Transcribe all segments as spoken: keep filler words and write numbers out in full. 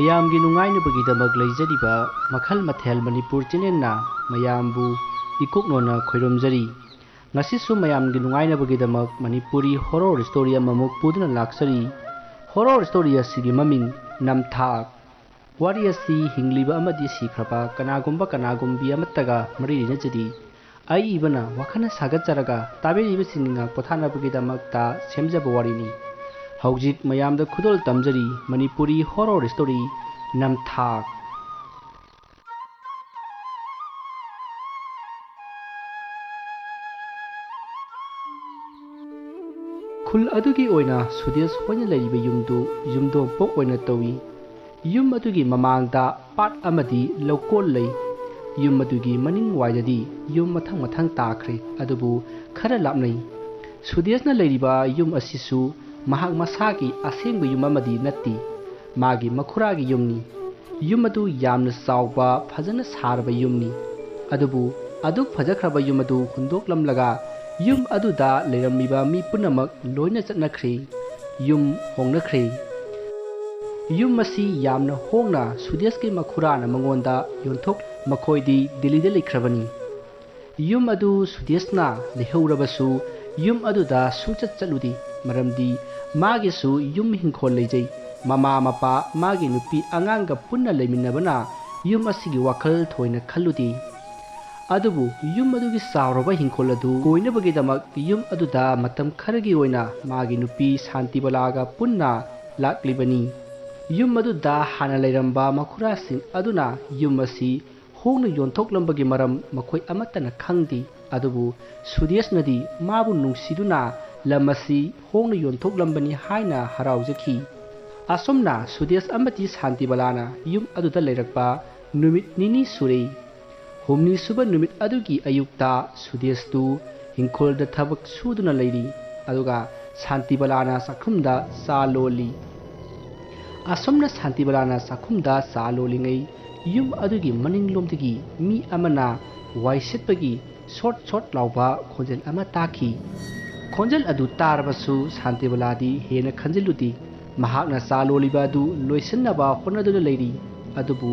ꯃꯌꯥꯝꯒꯤ ꯅꯨꯡꯉꯥꯏꯅꯕꯒꯤꯗꯃꯛ ꯂꯩꯖꯔꯤꯕ ꯃꯈꯜ ꯃꯊꯦꯜ ꯃꯅꯤꯄꯨꯔ ꯆꯦꯅꯦꯜꯅ ꯃꯌꯥꯝꯕꯨ ꯏꯀꯣꯛꯅꯣꯅ ꯈꯣꯏꯔꯝꯖꯔꯤ꯫ ꯉꯁꯤꯁꯨ ꯃꯌꯥꯝꯒꯤ ꯅꯨꯡꯉꯥꯏꯅꯕꯒꯤꯗꯃꯛ ꯃꯅꯤꯄꯨꯔꯤ ꯍꯣꯔꯣꯔ ꯁ꯭ꯇꯣꯔꯤ ꯑꯃꯃꯨꯛ ꯄꯨꯗꯨꯅ ꯂꯥꯛꯆꯔꯤ꯫ ꯍꯣꯔꯣꯔ ꯁ꯭ꯇꯣꯔꯤ ꯑꯁꯤꯒꯤ ꯃꯃꯤꯡ ꯅꯝꯊꯥꯛ꯫ ꯋꯥꯔꯤ ꯑꯁꯤ ꯍꯤꯡꯂꯤꯕ ꯑꯃꯗꯤ ꯁꯤꯈ꯭ꯔꯕ ꯀꯅꯥꯒꯨꯝꯕ ꯀꯅꯥꯒꯨꯝꯕꯤ ꯑꯃꯠꯇꯒ ꯃꯔꯤ ꯂꯩꯅꯖꯗꯦ꯫ ꯑꯏꯕꯅ ꯋꯥꯈꯜꯅ ꯁꯥꯒꯠꯆꯔꯒ ꯇꯥꯕꯤꯔꯤꯕꯁꯤꯡꯒꯤ ꯉꯥꯛ ꯄꯣꯊꯥꯅꯕꯒꯤꯗꯃꯛꯇ ꯁꯦꯝꯖꯕ ꯋꯥꯔꯤꯅꯤ꯫ ꯍꯧꯖꯤꯛ ꯃꯌꯥꯝꯗ ꯈꯨꯗꯣꯜ ꯇꯝꯖꯔꯤ ꯃꯅꯤꯄꯨꯔꯤ ꯍꯣꯔꯣꯔ ꯁ꯭ꯇꯣꯔꯤ ꯅꯝꯊꯥꯛ꯫ ꯈꯨꯜ ꯑꯗꯨꯒꯤ ꯑꯣꯏꯅ ꯁꯨꯗꯦꯁ ꯍꯣꯏꯅ ꯂꯩꯔꯤꯕ ꯌꯨꯝꯗꯨ ꯌꯨꯝꯗꯣꯡꯄꯣꯛ ꯑꯣꯏꯅ ꯇꯧꯏ꯫ ꯌꯨꯝ ꯑꯗꯨꯒꯤ ꯃꯃꯥꯡꯗ ꯄꯥꯠ ꯑꯃꯗꯤ ꯂꯧꯀꯣꯜ ꯂꯩ꯫ ꯌꯨꯝ ꯑꯗꯨꯒꯤ ꯃꯅꯤꯡꯋꯥꯏꯗꯗꯤ ꯌꯨꯝ ꯃꯊꯪ ꯃꯊꯪ ꯇꯥꯈ꯭ꯔꯦ, ꯑꯗꯨꯕꯨ ꯈꯔ ꯂꯥꯞꯅꯩ꯫ ꯁꯨꯗꯦꯁꯅ ꯂꯩꯔꯤꯕ ꯌꯨꯝ ꯑꯁꯤꯁꯨ ꯃꯍꯥꯛ ꯃꯁꯥꯒꯤ ꯑꯁꯦꯡꯕ ꯌꯨꯝ ꯑꯃꯗꯤ ꯅꯠꯇꯦ, ꯃꯥꯒꯤ ꯃꯈꯨꯔꯥꯒꯤ ꯌꯨꯝꯅꯤ꯫ ꯌꯨꯝ ꯑꯗꯨ ꯌꯥꯝꯅ ꯆꯥꯎꯕ, ꯐꯖꯅ ꯁꯥꯔꯕ ꯌꯨꯝꯅꯤ꯫ ꯑꯗꯨꯕꯨ ꯑꯗꯨꯛ ꯐꯖꯈ꯭ꯔꯕ ꯌꯨꯝ ꯑꯗꯨ ꯍꯨꯟꯗꯣꯛꯂꯝꯂꯒ ꯌꯨꯝ ꯑꯗꯨꯗ ꯂꯩꯔꯝꯂꯤꯕ ꯃꯤ ꯄꯨꯝꯅꯃꯛ ꯂꯣꯏꯅ ꯆꯠꯅꯈ꯭ꯔꯦ꯫ ꯌꯨꯝ ꯍꯣꯡꯅꯈ꯭ꯔꯦ꯫ ꯌꯨꯝ ꯑꯁꯤ ꯌꯥꯝꯅ ꯍꯣꯡꯅ ꯁꯨꯗꯦꯁꯀꯤ ꯃꯈꯨꯔꯥꯅ ꯃꯉꯣꯟꯗ ꯌꯣꯟꯊꯣꯛ, ꯃꯈꯣꯏꯗꯤ ꯗꯤꯜꯂꯤꯗ ꯂꯩꯈ꯭ꯔꯕꯅꯤ꯫ ꯌꯨꯝ ꯑꯗꯨ ꯁꯨꯗꯦꯁꯅ ꯂꯩꯍꯧꯔꯕꯁꯨ ꯌꯨꯝ ꯑꯗꯨꯗ ꯁꯨꯡꯆꯠ ꯆꯠꯂꯨꯗꯦ, ꯃꯔꯝꯗꯤ ꯃꯥꯒꯤꯁꯨ ꯌꯨꯝ ꯍꯤꯡꯈꯣꯜ ꯂꯩꯖꯩ꯫ ꯃꯃꯥ ꯃꯄꯥ, ꯃꯥꯒꯤ ꯅꯨꯄꯤ ꯑꯉꯥꯡꯒ ꯄꯨꯟꯅ ꯂꯩꯃꯤꯟꯅꯕꯅ ꯌꯨꯝ ꯑꯁꯤꯒꯤ ꯋꯥꯈꯜ ꯊꯣꯏꯅ ꯈꯜꯂꯨꯗꯦ꯫ ꯑꯗꯨꯕꯨ ꯌꯨꯝ ꯑꯗꯨꯒꯤ ꯆꯥꯎꯔꯕ ꯍꯤꯡꯈꯣꯜ ꯑꯗꯨ ꯀꯣꯏꯅꯕꯒꯤꯗꯃꯛ ꯌꯨꯝ ꯑꯗꯨꯗ ꯃꯇꯝ ꯈꯔꯒꯤ ꯑꯣꯏꯅ ꯃꯥꯒꯤ ꯅꯨꯄꯤ ꯁꯥꯟꯇꯤꯕꯂꯥꯒ ꯄꯨꯟꯅ ꯂꯥꯛꯂꯤꯕꯅꯤ꯫ ꯌꯨꯝ ꯑꯗꯨꯗ ꯍꯥꯟꯅ ꯂꯩꯔꯝꯕ ꯃꯈꯨꯔꯥꯁꯤꯡ ꯑꯗꯨꯅ ꯌꯨꯝ ꯑꯁꯤ ꯍꯣꯡꯅ ꯌꯣꯟꯊꯣꯛꯂꯝꯕꯒꯤ ꯃꯔꯝ ꯃꯈꯣꯏ ꯑꯃꯠꯇꯅ ꯈꯪꯗꯦ꯫ ꯑꯗꯨꯕꯨ ꯁꯨꯗꯦꯁꯅꯗꯤ ꯃꯥꯕꯨ ꯅꯨꯡꯁꯤꯗꯨꯅ ꯂꯝ ꯑꯁꯤ ꯍꯣꯡꯅ ꯌꯣꯟꯊꯣꯛꯂꯝꯕꯅꯤ ꯍꯥꯏꯅ ꯍꯔꯥꯎꯖꯈꯤ꯫ ꯑꯁꯨꯝꯅ ꯁꯨꯗꯦꯁ ꯑꯃꯗꯤ ꯁꯥꯟꯇꯤꯕꯂꯥꯅ ꯌꯨꯝ ꯑꯗꯨꯗ ꯂꯩꯔꯛꯄ ꯅꯨꯃꯤꯠ ꯅꯤꯅꯤ ꯁꯨꯔꯦ꯫ ꯍꯨꯝꯅꯤ ꯁꯨꯕ ꯅꯨꯃꯤꯠ ꯑꯗꯨꯒꯤ ꯑꯌꯨꯛꯇ ꯁꯨꯗꯦꯁꯇꯨ ꯍꯤꯡꯈꯣꯜꯗ ꯊꯕꯛ ꯁꯨꯗꯨꯅ ꯂꯩꯔꯤ, ꯑꯗꯨꯒ ꯁꯥꯟꯇꯤꯕꯂꯥꯅ ꯆꯥꯛꯈꯨꯝꯗ ꯆꯥ ꯂꯣꯜꯂꯤ꯫ ꯑꯁꯨꯝꯅ ꯁꯥꯟꯇꯤꯕꯂꯥꯅ ꯆꯥꯛꯈꯨꯝꯗ ꯆꯥ ꯂꯣꯜꯂꯤꯉꯩ, ꯌꯨꯝ ꯑꯗꯨꯒꯤ ꯃꯅꯤꯡꯂꯣꯝꯗꯒꯤ ꯃꯤ ꯑꯃꯅ ꯋꯥꯏ ꯁꯤꯠꯄꯒꯤ ꯁꯣꯠ ꯁꯣꯠ ꯂꯥꯎꯕ ꯈꯣꯟꯖꯦꯜ ꯑꯃ ꯇꯥꯈꯤ꯫ ꯈꯣꯟꯖꯦꯜ ꯑꯗꯨ ꯇꯥꯔꯕꯁꯨ ꯁꯥꯟꯇꯤꯕꯂꯥꯗꯤ ꯍꯦꯟꯅ ꯈꯟꯖꯤꯜꯂꯨꯗꯦ꯫ ꯃꯍꯥꯛꯅ ꯆꯥ ꯂꯣꯜꯂꯤꯕ ꯑꯗꯨ ꯂꯣꯏꯁꯤꯟꯅꯕ ꯍꯣꯠꯅꯗꯨꯅ ꯂꯩꯔꯤ꯫ ꯑꯗꯨꯕꯨ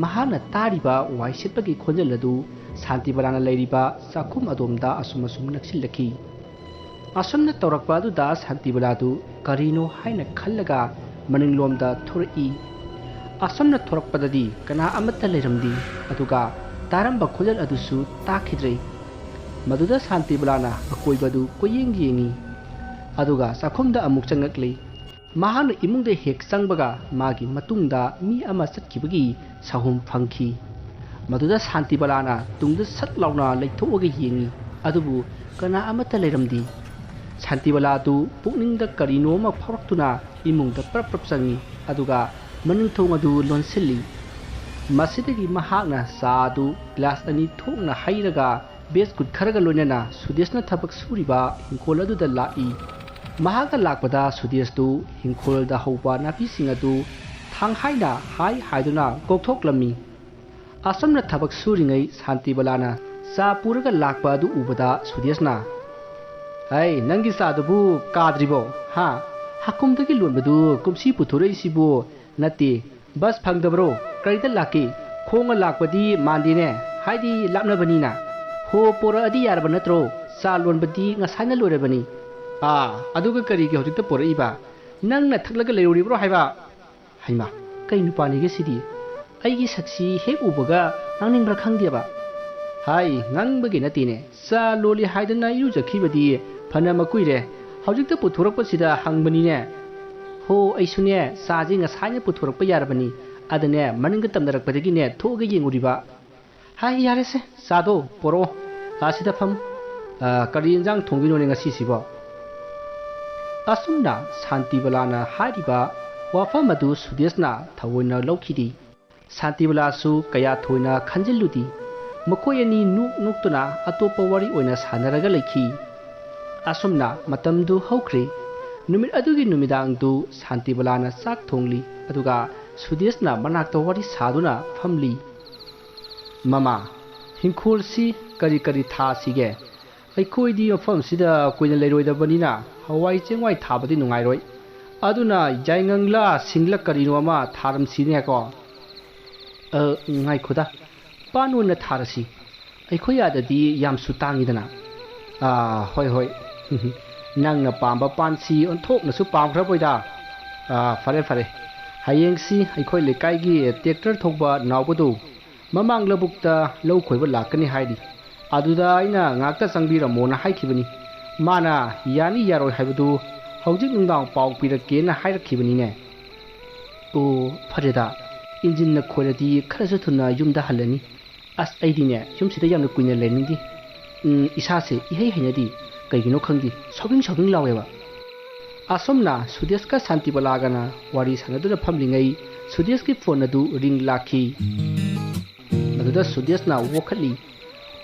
ꯃꯍꯥꯛꯅ ꯇꯥꯔꯤꯕ ꯋꯥꯏ ꯁꯤꯠꯄꯒꯤ ꯈꯣꯟꯖꯦꯜ ꯑꯗꯨ ꯁꯥꯟꯇꯤꯕꯂꯥꯅ ꯂꯩꯔꯤꯕ ꯆꯥꯛꯈꯨꯝ ꯑꯗꯣꯝꯗ ꯑꯁꯨꯝ ꯑꯁꯨꯝ ꯅꯛꯁꯤꯜꯂꯛꯈꯤ꯫ ꯑꯁꯨꯝꯅ ꯇꯧꯔꯛꯄ ꯑꯗꯨꯗ ꯁꯥꯟꯇꯤꯕꯂꯥꯗꯨ ꯀꯔꯤꯅꯣ ꯍꯥꯏꯅ ꯈꯜꯂꯒ ꯃꯅꯤꯡꯂꯣꯝꯗ ꯊꯣꯔꯛꯏ꯫ ꯑꯁꯨꯝꯅ ꯊꯣꯔꯛꯄꯗꯗꯤ ꯀꯅꯥ ꯑꯃꯠꯇ ꯂꯩꯔꯝꯗꯦ꯫ ꯑꯗꯨꯒ ꯇꯥꯔꯝꯕ ꯈꯣꯟꯖꯦꯜ ꯑꯗꯨꯁꯨ ꯇꯥꯈꯤꯗ꯭ꯔꯦ꯫ ꯃꯗꯨꯗ ꯁꯥꯟꯇꯤꯕꯂꯥꯅ ꯑꯀꯣꯏꯕꯗꯨ ꯀꯣꯏꯌꯦꯡ ꯌꯦꯡꯉꯤ꯫ ꯑꯗꯨꯒ ꯆꯥꯛꯈꯨꯝꯗ ꯑꯃꯨꯛ ꯆꯪꯂꯛꯂꯤ꯫ ꯃꯍꯥꯛꯅ ꯏꯃꯨꯡꯗ ꯍꯦꯛ ꯆꯪꯕꯒ ꯃꯥꯒꯤ ꯃꯇꯨꯡꯗ ꯃꯤ ꯑꯃ ꯆꯠꯈꯤꯕꯒꯤ ꯁꯥꯍꯨꯝ ꯐꯪꯈꯤ꯫ ꯃꯗꯨꯗ ꯁꯥꯟꯇꯤꯕꯂꯥꯅ ꯇꯨꯡꯗ ꯁꯠ ꯂꯥꯎꯅ ꯂꯩꯊꯣꯛꯑꯒ ꯌꯦꯡꯉꯤ꯫ ꯑꯗꯨꯕꯨ ꯀꯅꯥ ꯑꯃꯠꯇ ꯂꯩꯔꯝꯗꯦ꯫ ꯁꯥꯟꯇꯤꯕꯂꯥꯗꯨ ꯄꯨꯛꯅꯤꯡꯗ ꯀꯔꯤꯅꯣ ꯑꯃ ꯐꯥꯎꯔꯛꯇꯨꯅ ꯏꯃꯨꯡꯗ ꯄ꯭ꯔꯞ ꯄ꯭ꯔꯞ ꯆꯪꯉꯤ꯫ ꯑꯗꯨꯒ ꯃꯅꯤꯡ ꯊꯣꯡ ꯑꯗꯨ ꯂꯣꯟꯁꯤꯜꯂꯤ꯫ ꯃꯁꯤꯗꯒꯤ ꯃꯍꯥꯛꯅ ꯆꯥ ꯑꯗꯨ ꯒ꯭ꯂꯥꯁ ꯑꯅꯤ ꯊꯣꯛꯅ ꯍꯩꯔꯒ ꯕꯦꯁꯀꯨꯠ ꯈꯔꯒ ꯂꯣꯏꯅꯅ ꯁꯨꯗꯦꯁꯅ ꯊꯕꯛ ꯁꯨꯔꯤꯕ ꯏꯪꯈꯣꯜ ꯑꯗꯨꯗ ꯂꯥꯛꯏ꯫ ꯃꯍꯥꯛꯀ ꯂꯥꯛꯄꯗ ꯁꯨꯗꯦꯁꯇꯨ ꯏꯪꯈꯣꯜꯗ ꯍꯧꯕ ꯅꯥꯄꯤꯁꯤꯡ ꯑꯗꯨ ꯊꯥꯡ ꯍꯥꯏꯅ ꯍꯥꯏ ꯍꯥꯏꯗꯨꯅ ꯀꯣꯛꯊꯣꯛꯂꯝꯃꯤ꯫ ꯑꯁꯨꯝꯅ ꯊꯕꯛ ꯁꯨꯔꯤꯉꯩ ꯁꯥꯟꯇꯤꯕꯂꯥꯅ ꯆꯥ ꯄꯨꯔꯒ ꯂꯥꯛꯄ ꯑꯗꯨ ꯎꯕꯗ ꯁꯨꯗꯦꯁꯅ, "ꯍꯩ, ꯅꯪꯒꯤ ꯆꯥꯗꯨꯕꯨ ꯀꯥꯗ꯭ꯔꯤꯕꯣ? ꯍꯥ? ꯍꯥꯀꯨꯝꯗꯒꯤ ꯂꯣꯟꯕꯗꯨ ꯀꯨꯝꯁꯤ ꯄꯨꯊꯣꯔꯛꯏꯁꯤꯕꯨ ꯅꯠꯇꯦ, ꯕꯁ ꯐꯪꯗꯕ꯭ꯔꯣ? ꯀꯔꯤꯗ ꯂꯥꯛꯀꯦ? ꯈꯣꯡꯅ ꯂꯥꯛꯄꯗꯤ ꯃꯥꯟꯗꯦꯅꯦ, ꯍꯥꯏꯗꯤ ꯂꯥꯞꯅꯕꯅꯤꯅ꯫ ꯍꯣ, ꯄꯣꯔꯛꯑꯗꯤ ꯌꯥꯔꯕ ꯅꯠꯇ꯭ꯔꯣ? ꯆꯥ ꯂꯣꯟꯕꯗꯤ ꯉꯁꯥꯏꯅ ꯂꯣꯏꯔꯕꯅꯤ꯫ ꯑꯥ, ꯑꯗꯨꯒ ꯀꯔꯤꯒꯤ ꯍꯧꯖꯤꯛꯇ ꯄꯣꯔꯛꯏꯕ? ꯅꯪꯅ ꯊꯛꯂꯒ ꯂꯩꯔꯨꯔꯤꯕ꯭ꯔꯣ ꯍꯥꯏꯕ?" ꯍꯩꯃꯥ, ꯀꯩ ꯅꯨꯄꯥꯅꯤꯒꯦ ꯁꯤꯗꯤ? ꯑꯩꯒꯤ ꯁꯛꯁꯤ ꯍꯦꯛ ꯎꯕꯒ ꯉꯥꯡꯅꯤꯡꯕ꯭ꯔꯥ ꯈꯪꯗꯦꯕ꯫ ꯍꯥꯏ, ꯉꯥꯡꯕꯒꯤ ꯅꯠꯇꯦꯅꯦ꯫ ꯆꯥ ꯂꯣꯜꯂꯤ ꯍꯥꯏꯗꯅ ꯏꯔꯨꯖꯈꯤꯕꯗꯤ ꯐꯅ ꯃꯀꯨꯏꯔꯦ꯫ ꯍꯧꯖꯤꯛꯇ ꯄꯨꯊꯣꯔꯛꯄꯁꯤꯗ ꯍꯪꯕꯅꯤꯅꯦ꯫ ꯍꯣ, ꯑꯩꯁꯨꯅꯦ, ꯆꯥꯁꯤ ꯉꯁꯥꯏꯅ ꯄꯨꯊꯣꯔꯛꯄ ꯌꯥꯔꯕꯅꯤ꯫ ꯑꯗꯅꯦ, ꯃꯅꯤꯡꯗ ꯇꯝꯅꯔꯛꯄꯗꯒꯤꯅꯦ, ꯊꯣꯛꯑꯒ ꯌꯦꯡꯉꯨꯔꯤꯕ꯫ ꯍꯥꯏ, ꯌꯥꯔꯦꯁꯦ, ꯆꯥꯗꯣ ꯄꯣꯔꯛꯑꯣ꯫ ꯑꯥ, ꯁꯤꯗ ꯐꯝ꯫ ꯑꯥ, ꯀꯔꯤ ꯌꯦꯟꯖꯥꯡ ꯊꯣꯡꯗꯣꯏꯅꯣꯅꯦ ꯉꯁꯤꯁꯤꯕꯣ? ꯑꯁꯨꯝꯅ ꯁꯥꯟꯇꯤꯕꯂꯥꯅ ꯍꯥꯏꯔꯤꯕ ꯋꯥꯐꯝ ꯑꯗꯨ ꯁꯨꯗꯦꯁꯅ ꯊꯑꯣꯏꯅ ꯂꯧꯈꯤꯗꯦ꯫ ꯁꯥꯟꯇꯤꯕꯂꯥꯁꯨ ꯀꯌꯥ ꯊꯣꯏꯅ ꯈꯟꯖꯤꯜꯂꯨꯗꯦ꯫ ꯃꯈꯣꯏ ꯑꯅꯤ ꯅꯣꯛ ꯅꯣꯛꯇꯨꯅ ꯑꯇꯣꯞꯄ ꯋꯥꯔꯤ ꯑꯣꯏꯅ ꯁꯥꯟꯅꯔꯒ ꯂꯩꯈꯤ꯫ ꯑꯁꯨꯝꯅ ꯃꯇꯝꯗꯨ ꯍꯧꯈ꯭ꯔꯦ꯫ ꯅꯨꯃꯤꯠ ꯑꯗꯨꯒꯤ ꯅꯨꯃꯤꯗꯥꯡꯗꯨ ꯁꯥꯟꯇꯤꯕꯂꯥꯅ ꯆꯥꯛ ꯊꯣꯡꯂꯤ, ꯑꯗꯨꯒ ꯁꯨꯗꯦꯁꯅ ꯃꯅꯥꯛꯇ ꯋꯥꯔꯤ ꯁꯥꯗꯨꯅ ꯐꯝꯂꯤ꯫ "ꯃꯃꯥ, ꯍꯤꯡꯈꯣꯜꯁꯤ ꯀꯔꯤ ꯀꯔꯤ ꯊꯥꯁꯤꯒꯦ? ꯑꯩꯈꯣꯏꯗꯤ ꯃꯐꯝꯁꯤꯗ ꯀꯨꯏꯅ ꯂꯩꯔꯣꯏꯗꯕꯅꯤꯅ ꯍꯋꯥꯏ ꯆꯦꯡꯋꯥꯏ ꯊꯥꯕꯗꯤ ꯅꯨꯡꯉꯥꯏꯔꯣꯏ꯫ ꯑꯗꯨꯅ ꯌꯥꯏꯉꯪꯂꯥ ꯁꯤꯡꯂ ꯀꯔꯤꯅꯣ ꯑꯃ ꯊꯥꯔꯝꯁꯤꯅꯦꯀꯣ꯫ ꯑ, ꯉꯥꯏꯈꯣꯗ, ꯄꯥꯟ ꯑꯣꯏꯅ ꯊꯥꯔꯁꯤ꯫ ꯑꯩꯈꯣꯏ ꯑꯥꯗꯗꯤ ꯌꯥꯝꯁꯨ ꯇꯥꯡꯉꯤꯗꯅ꯫ ꯑꯥ, ꯍꯣꯏ, ꯍꯣꯏ꯫ ꯅꯪꯅ ꯄꯥꯝꯕ ꯄꯥꯟꯁꯤ ꯑꯣꯟꯊꯣꯛꯅꯁꯨ ꯄꯥꯝꯈ꯭ꯔꯕꯣꯏꯗ꯫ ꯑꯥ, ꯐꯔꯦ, ꯐꯔꯦ꯫ ꯍꯌꯦꯡꯁꯤ ꯑꯩꯈꯣꯏ ꯂꯩꯀꯥꯏꯒꯤ tractor ꯊꯧꯕ ꯅꯥꯎꯕꯗꯨ ꯃꯃꯥꯡ ꯂꯧꯕꯨꯛꯇ ꯂꯧ ꯈꯣꯏꯕ ꯂꯥꯛꯀꯅꯤ ꯍꯥꯏꯔꯤ꯫ ꯑꯗꯨꯗ ꯑꯩꯅ ꯉꯥꯛꯇ ꯆꯪꯕꯤꯔꯝꯃꯣꯅ ꯍꯥꯏꯈꯤꯕꯅꯤ꯫ ꯃꯥꯅ ꯌꯥꯅꯤ ꯌꯥꯔꯣꯏ ꯍꯥꯏꯕꯗꯨ ꯍꯧꯖꯤꯛ ꯅꯨꯡꯗꯥꯡ ꯄꯥꯎ ꯄꯤꯔꯛꯀꯦꯅ ꯍꯥꯏꯔꯛꯈꯤꯕꯅꯤꯅꯦ꯫ ꯑꯣ, ꯐꯔꯦꯗ꯫ ꯏꯟꯖꯤꯟꯅ ꯈꯣꯏꯔꯗꯤ ꯈꯔꯁꯨ ꯊꯨꯅ ꯌꯨꯝꯗ ꯍꯜꯂꯅꯤ꯫ ꯑꯁ, ꯑꯩꯗꯤꯅꯦ, ꯌꯨꯝꯁꯤꯗ ꯌꯥꯝꯅ ꯀꯨꯏꯅ ꯂꯩꯅꯤꯡꯗꯦ꯫ ꯎꯝ, ꯏꯁꯥꯁꯦ ꯏꯍꯩ ꯍꯩꯅꯗꯦ꯫ ꯀꯩꯒꯤꯅꯣ ꯈꯪꯗꯦ, ꯁꯥꯎꯗꯤꯡ ꯁꯥꯎꯗꯤꯡ ꯂꯥꯎꯋꯦꯕ꯫ ꯑꯁꯣꯝꯅ ꯁꯨꯗꯦꯁꯀ ꯁꯥꯟꯇꯤꯕꯂꯥꯒꯅ ꯋꯥꯔꯤ ꯁꯥꯟꯅꯗꯨꯅ ꯐꯝꯂꯤꯉꯩ, ꯁꯨꯗꯦꯁꯀꯤ phone ꯑꯗꯨ ring ꯂꯥꯛꯈꯤ꯫ ꯃꯗꯨꯗ ꯁꯨꯗꯦꯁꯅ ꯋꯥꯈꯠꯂꯤ꯫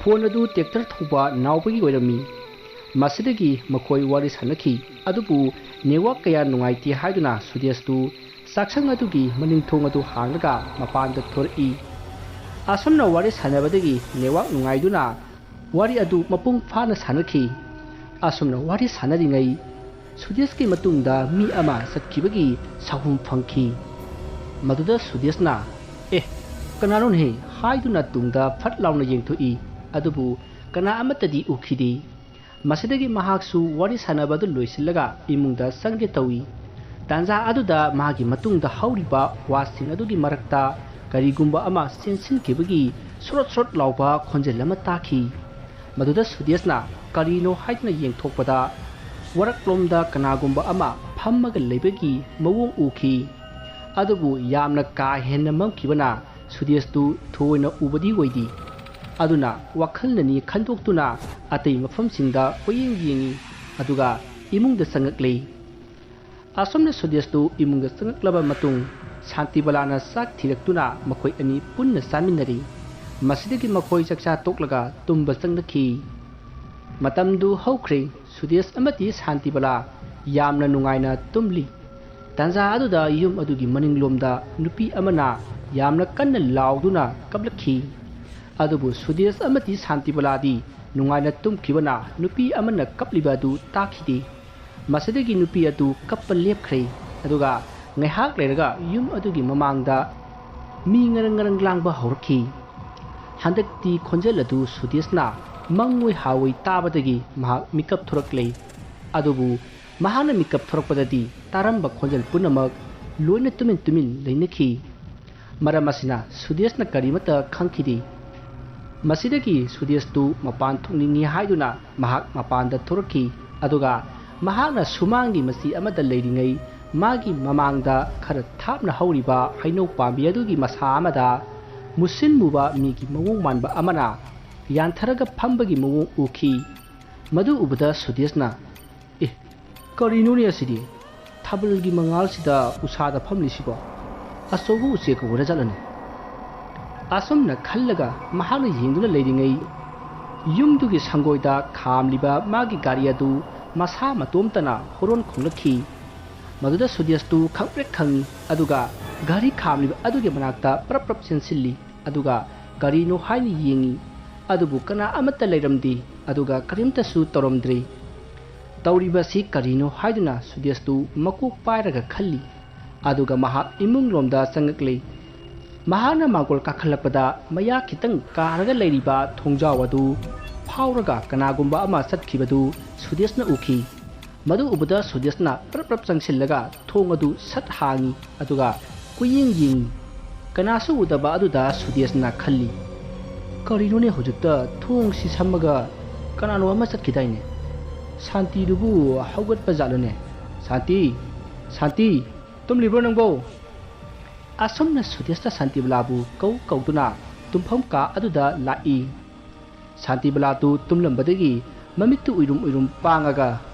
Phone ꯑꯗꯨ tractor ꯊꯧꯕ ꯅꯥꯎꯕꯒꯤ ꯑꯣꯏꯔꯝꯃꯤ꯫ ꯃꯁꯤꯗꯒꯤ ꯃꯈꯣꯏ ꯋꯥꯔꯤ ꯁꯥꯟꯅꯈꯤ꯫ ꯑꯗꯨꯕꯨ network ꯀꯌꯥ ꯅꯨꯡꯉꯥꯏꯇꯦ ꯍꯥꯏꯗꯨꯅ ꯁꯨꯗꯦꯁꯇꯨ ꯆꯥꯛꯁꯪ ꯑꯗꯨꯒꯤ ꯃꯅꯤꯡ ꯊꯣꯡ ꯑꯗꯨ ꯍꯥꯡꯂꯒ ꯃꯄꯥꯟꯗ ꯊꯣꯔꯛꯏ꯫ ꯑꯁꯨꯝꯅ ꯋꯥꯔꯤ ꯁꯥꯟꯅꯕꯗꯒꯤ network ꯅꯨꯡꯉꯥꯏꯗꯨꯅ ꯋꯥꯔꯤ ꯑꯗꯨ ꯃꯄꯨꯡ ꯐꯥꯅ ꯁꯥꯟꯅꯈꯤ꯫ ꯑꯁꯨꯝꯅ ꯋꯥꯔꯤ ꯁꯥꯟꯅꯔꯤꯉꯩ ꯁꯨꯗꯦꯁꯀꯤ ꯃꯇꯨꯡꯗ ꯃꯤ ꯑꯃ ꯆꯠꯈꯤꯕꯒꯤ ꯁꯥꯍꯨꯝ ꯐꯪꯈꯤ꯫ ꯃꯗꯨꯗ ꯁꯨꯗꯦꯁꯅ, "ꯑꯦ, ꯀꯅꯥꯅꯣꯅꯦ?" ꯍꯥꯏꯗꯨꯅ ꯇꯨꯡꯗ ꯐꯠ ꯂꯥꯎꯅ ꯌꯦꯡꯊꯣꯛꯏ꯫ ꯑꯗꯨꯕꯨ ꯀꯅꯥ ꯑꯃꯠꯇꯗꯤ ꯎꯈꯤꯗꯦ꯫ ꯃꯁꯤꯗꯒꯤ ꯃꯍꯥꯛꯁꯨ ꯋꯥꯔꯤ ꯁꯥꯟꯅꯕ ꯑꯗꯨ ꯂꯣꯏꯁꯤꯜꯂꯒ ꯏꯃꯨꯡꯗ ꯆꯪꯒꯦ ꯇꯧꯏ꯫ ꯇꯥꯟꯖꯥ ꯑꯗꯨꯗ ꯃꯥꯒꯤ ꯃꯇꯨꯡꯗ ꯍꯧꯔꯤꯕ ꯋꯥꯁꯤꯡ ꯑꯗꯨꯒꯤ ꯃꯔꯛꯇ ꯀꯔꯤꯒꯨꯝꯕ ꯑꯃ ꯆꯦꯟꯁꯤꯟꯈꯤꯕꯒꯤ ꯁ꯭ꯔꯣꯠ ꯁ꯭ꯔꯣꯠ ꯂꯥꯎꯕ ꯈꯣꯟꯖꯦꯜ ꯑꯃ ꯇꯥꯈꯤ꯫ ꯃꯗꯨꯗ ꯁꯨꯗꯦꯁꯅ ꯀꯔꯤꯅꯣ ꯍꯥꯏꯗꯨꯅ ꯌꯦꯡꯊꯣꯛꯄꯗ, ꯋꯥꯔꯛꯂꯣꯝꯗ ꯀꯅꯥꯒꯨꯝꯕ ꯑꯃ ꯐꯝꯃꯒ ꯂꯩꯕꯒꯤ ꯃꯑꯣꯡ ꯎꯈꯤ꯫ ꯑꯗꯨꯕꯨ ꯌꯥꯝꯅ ꯀꯥ ꯍꯦꯟꯅ ꯃꯝꯈꯤꯕꯅ ꯁꯨꯗꯦꯁꯇꯨ ꯊꯣꯏꯅ ꯎꯕꯗꯤ ꯑꯣꯏꯗꯦ꯫ ꯑꯗꯨꯅ ꯋꯥꯈꯜꯅꯅꯤ ꯈꯟꯗꯣꯛꯇꯨꯅ ꯑꯇꯩ ꯃꯐꯝꯁꯤꯡꯗ ꯀꯣꯏꯌꯦꯡ ꯌꯦꯡꯉꯤ, ꯑꯗꯨꯒ ꯏꯃꯨꯡꯗ ꯆꯪꯉꯛꯂꯦ꯫ ꯑꯁꯨꯝꯅ ꯁꯨꯗꯦꯁꯇꯨ ꯏꯃꯨꯡꯗ ꯆꯪꯂꯛꯂꯕ ꯃꯇꯨꯡ, ꯁꯥꯟꯇꯤꯕꯂꯥꯅ ꯆꯥꯛ ꯊꯤꯔꯛꯇꯨꯅ ꯃꯈꯣꯏ ꯑꯅꯤ ꯄꯨꯟꯅ ꯆꯥꯃꯤꯟꯅꯔꯤ꯫ ꯃꯁꯤꯗꯒꯤ ꯃꯈꯣꯏ ꯆꯥꯛꯆꯥ ꯇꯣꯛꯂꯒ ꯇꯨꯝꯕ ꯆꯪꯅꯈꯤ꯫ ꯃꯇꯝꯗꯨ ꯍꯧꯈ꯭ꯔꯦ꯫ ꯁꯨꯗꯦꯁ ꯑꯃꯗꯤ ꯁꯥꯟꯇꯤꯕꯂꯥ ꯌꯥꯝꯅ ꯅꯨꯡꯉꯥꯏꯅ ꯇꯨꯝꯂꯤ꯫ ꯇꯥꯟꯖꯥ ꯑꯗꯨꯗ ꯌꯨꯝ ꯑꯗꯨꯒꯤ ꯃꯅꯤꯡꯂꯣꯝꯗ ꯅꯨꯄꯤ ꯑꯃꯅ ꯌꯥꯝꯅ ꯀꯟꯅ ꯂꯥꯎꯗꯨꯅ ꯀꯞꯂꯛꯈꯤ꯫ ꯑꯗꯨꯕꯨ ꯁꯨꯗꯦꯁ ꯑꯃꯗꯤ ꯁꯥꯟꯇꯤꯕꯂꯥꯗꯤ ꯅꯨꯡꯉꯥꯏꯅ ꯇꯨꯝꯈꯤꯕꯅ ꯅꯨꯄꯤ ꯑꯃꯅ ꯀꯞꯂꯤꯕ ꯑꯗꯨ ꯇꯥꯈꯤꯗꯦ꯫ ꯃꯁꯤꯗꯒꯤ ꯅꯨꯄꯤ ꯑꯗꯨ ꯀꯞꯄ ꯂꯦꯞꯈ꯭ꯔꯦ, ꯑꯗꯨꯒ ꯉꯥꯏꯍꯥꯛ ꯂꯩꯔꯒ ꯌꯨꯝ ꯑꯗꯨꯒꯤ ꯃꯃꯥꯡꯗ ꯃꯤ ꯉꯔꯪ ꯉꯔꯪ ꯂꯥꯡꯕ ꯍꯧꯔꯛꯈꯤ꯫ ꯍꯟꯗꯛꯇꯤ ꯈꯣꯟꯖꯦꯜ ꯑꯗꯨ ꯁꯨꯗꯦꯁꯅ ꯃꯪꯑꯣꯏ ꯍꯥꯑꯣꯏ ꯇꯥꯕꯗꯒꯤ ꯃꯍꯥꯛ ꯃꯤꯀꯞ ꯊꯣꯔꯛꯂꯦ꯫ ꯑꯗꯨꯕꯨ ꯃꯍꯥꯛꯅ ꯃꯤꯀꯞ ꯊꯣꯔꯛꯄꯗꯗꯤ ꯇꯥꯔꯝꯕ ꯈꯣꯟꯖꯦꯜ ꯄꯨꯝꯅꯃꯛ ꯂꯣꯏꯅ ꯇꯨꯃꯤꯟ ꯇꯨꯃꯤꯟ ꯂꯩꯅꯈꯤ꯫ ꯃꯔꯝ ꯑꯁꯤꯅ ꯁꯨꯗꯦꯁꯅ ꯀꯔꯤꯃꯠꯇ ꯈꯪꯈꯤꯗꯦ꯫ ꯃꯁꯤꯗꯒꯤ ꯁꯨꯗꯦꯁꯇꯨ ꯃꯄꯥꯟ ꯊꯣꯛꯅꯤꯡꯏ ꯍꯥꯏꯗꯨꯅ ꯃꯍꯥꯛ ꯃꯄꯥꯟꯗ ꯊꯣꯔꯛꯈꯤ꯫ ꯑꯗꯨꯒ ꯃꯍꯥꯛꯅ ꯁꯨꯃꯥꯡꯒꯤ ꯃꯆꯤ ꯑꯃꯗ ꯂꯩꯔꯤꯉꯩ ꯃꯥꯒꯤ ꯃꯃꯥꯡꯗ ꯈꯔ ꯊꯥꯞꯅ ꯍꯧꯔꯤꯕ ꯍꯩꯅꯧ ꯄꯥꯝꯕꯤ ꯑꯗꯨꯒꯤ ꯃꯁꯥ ꯑꯃꯗ ꯃꯨꯁꯤꯟ ꯃꯨꯕ ꯃꯤꯒꯤ ꯃꯑꯣꯡ ꯃꯥꯟꯕ ꯑꯃꯅ ꯌꯥꯟꯊꯔꯒ ꯐꯝꯕꯒꯤ ꯃꯑꯣꯡ ꯎꯈꯤ꯫ ꯃꯗꯨ ꯎꯕꯗ ꯁꯨꯗꯦꯁꯅ, "ꯑꯦ, ꯀꯔꯤꯅꯣꯅꯦ ꯑꯁꯤꯗꯤ? ꯊꯥꯕꯜꯒꯤ ꯃꯉꯥꯜꯁꯤꯗ ꯎꯁꯥꯗ ꯐꯝꯂꯤꯁꯤꯕꯣ? ꯑꯆꯧꯕ ꯎꯆꯦꯛꯀ ꯑꯣꯏꯔ ꯖꯥꯠꯂꯅꯦ?" ꯑꯁꯨꯝꯅ ꯈꯜꯂꯒ ꯃꯍꯥꯛꯅ ꯌꯦꯡꯗꯨꯅ ꯂꯩꯔꯤꯉꯩ, ꯌꯨꯝꯗꯨꯒꯤ ꯁꯪꯒꯣꯏꯗ ꯈꯥꯝꯂꯤꯕ ꯃꯥꯒꯤ ꯒꯥꯔꯤ ꯑꯗꯨ ꯃꯁꯥ ꯃꯇꯣꯝꯇꯅ ꯍꯣꯔꯣꯟ ꯈꯣꯡꯂꯛꯈꯤ꯫ ꯃꯗꯨꯗ ꯁꯨꯗꯦꯁꯇꯨ ꯈꯪꯄ꯭ꯔꯦꯛ ꯈꯪꯏ, ꯑꯗꯨꯒ ꯒꯥꯔꯤ ꯈꯥꯝꯂꯤꯕ ꯑꯗꯨꯒꯤ ꯃꯅꯥꯛꯇ ꯄ꯭ꯔꯞ ꯄ꯭ꯔꯞ ꯆꯦꯟꯁꯤꯜꯂꯤ꯫ ꯑꯗꯨꯒ ꯀꯔꯤꯅꯣ ꯍꯥꯏꯅ ꯌꯦꯡꯏ, ꯑꯗꯨꯕꯨ ꯀꯅꯥ ꯑꯃꯠꯇ ꯂꯩꯔꯝꯗꯦ, ꯑꯗꯨꯒ ꯀꯔꯤꯝꯇꯁꯨ ꯇꯧꯔꯝꯗ꯭ꯔꯦ꯫ ꯇꯧꯔꯤꯕꯁꯤ ꯀꯔꯤꯅꯣ ꯍꯥꯏꯗꯨꯅ ꯁꯨꯗꯦꯁꯇꯨ ꯃꯀꯣꯛ ꯄꯥꯏꯔꯒ ꯈꯜꯂꯤ꯫ ꯑꯗꯨꯒ ꯃꯍꯥꯛ ꯏꯃꯨꯡꯂꯣꯝꯗ ꯆꯪꯂꯛꯂꯦ꯫ ꯃꯍꯥꯛꯅ ꯃꯥꯡꯒꯣꯜ ꯀꯥꯈꯠꯂꯛꯄꯗ ꯃꯌꯥ ꯈꯤꯇꯪ ꯀꯥꯔꯒ ꯂꯩꯔꯤꯕ ꯊꯣꯡꯖꯥꯎ ꯑꯗꯨ ꯐꯥꯎꯔꯒ ꯀꯅꯥꯒꯨꯝꯕ ꯑꯃ ꯆꯠꯈꯤꯕꯗꯨ ꯁꯨꯗꯦꯁꯅ ꯎꯈꯤ꯫ ꯃꯗꯨ ꯎꯕꯗ ꯁꯨꯗꯦꯁꯅ ꯄ꯭ꯔꯞ ꯄ꯭ꯔꯞ ꯆꯪꯁꯤꯜꯂꯒ ꯊꯣꯡ ꯑꯗꯨ ꯁꯠ ꯍꯥꯡꯏ, ꯑꯗꯨꯒ ꯀꯨꯌꯦꯡ ꯌꯦꯡꯏ꯫ ꯀꯅꯥꯁꯨ ꯎꯗꯕ ꯑꯗꯨꯗ ꯁꯨꯗꯦꯁꯅ ꯈꯜꯂꯤ, "ꯀꯔꯤꯅꯣꯅꯦ ꯍꯧꯖꯤꯛꯇ ꯊꯣꯡꯁꯤ ꯁꯝꯃꯒ ꯀꯅꯥꯅꯣ ꯑꯃ ꯆꯠꯈꯤꯗꯥꯏꯅꯦ? ꯁꯥꯟꯇꯤꯗꯨꯕꯨ ꯍꯧꯒꯠꯄ ꯖꯥꯠꯂꯅꯦ? ꯁꯥꯟꯇꯤ! ꯁꯥꯟꯇꯤ! ꯇꯨꯝꯂꯤꯕ꯭ꯔꯣ ꯅꯪꯕꯣ?" ꯑꯁꯨꯝꯅ ꯁꯨꯗꯦꯁꯅ ꯁꯥꯟꯇꯤꯕꯂꯥꯕꯨ ꯀꯧ ꯀꯧꯗꯨꯅ ꯇꯨꯝꯐꯝ ꯀꯥ ꯑꯗꯨꯗ ꯂꯥꯛꯏ꯫ ꯁꯥꯟꯇꯤꯕꯂꯥꯗꯨ ꯇꯨꯝꯂꯝꯕꯗꯒꯤ ꯃꯃꯤꯠꯇꯨ ꯎꯏꯔꯨꯝ ꯎꯏꯔꯨꯝ ꯄꯥꯡꯉꯒ,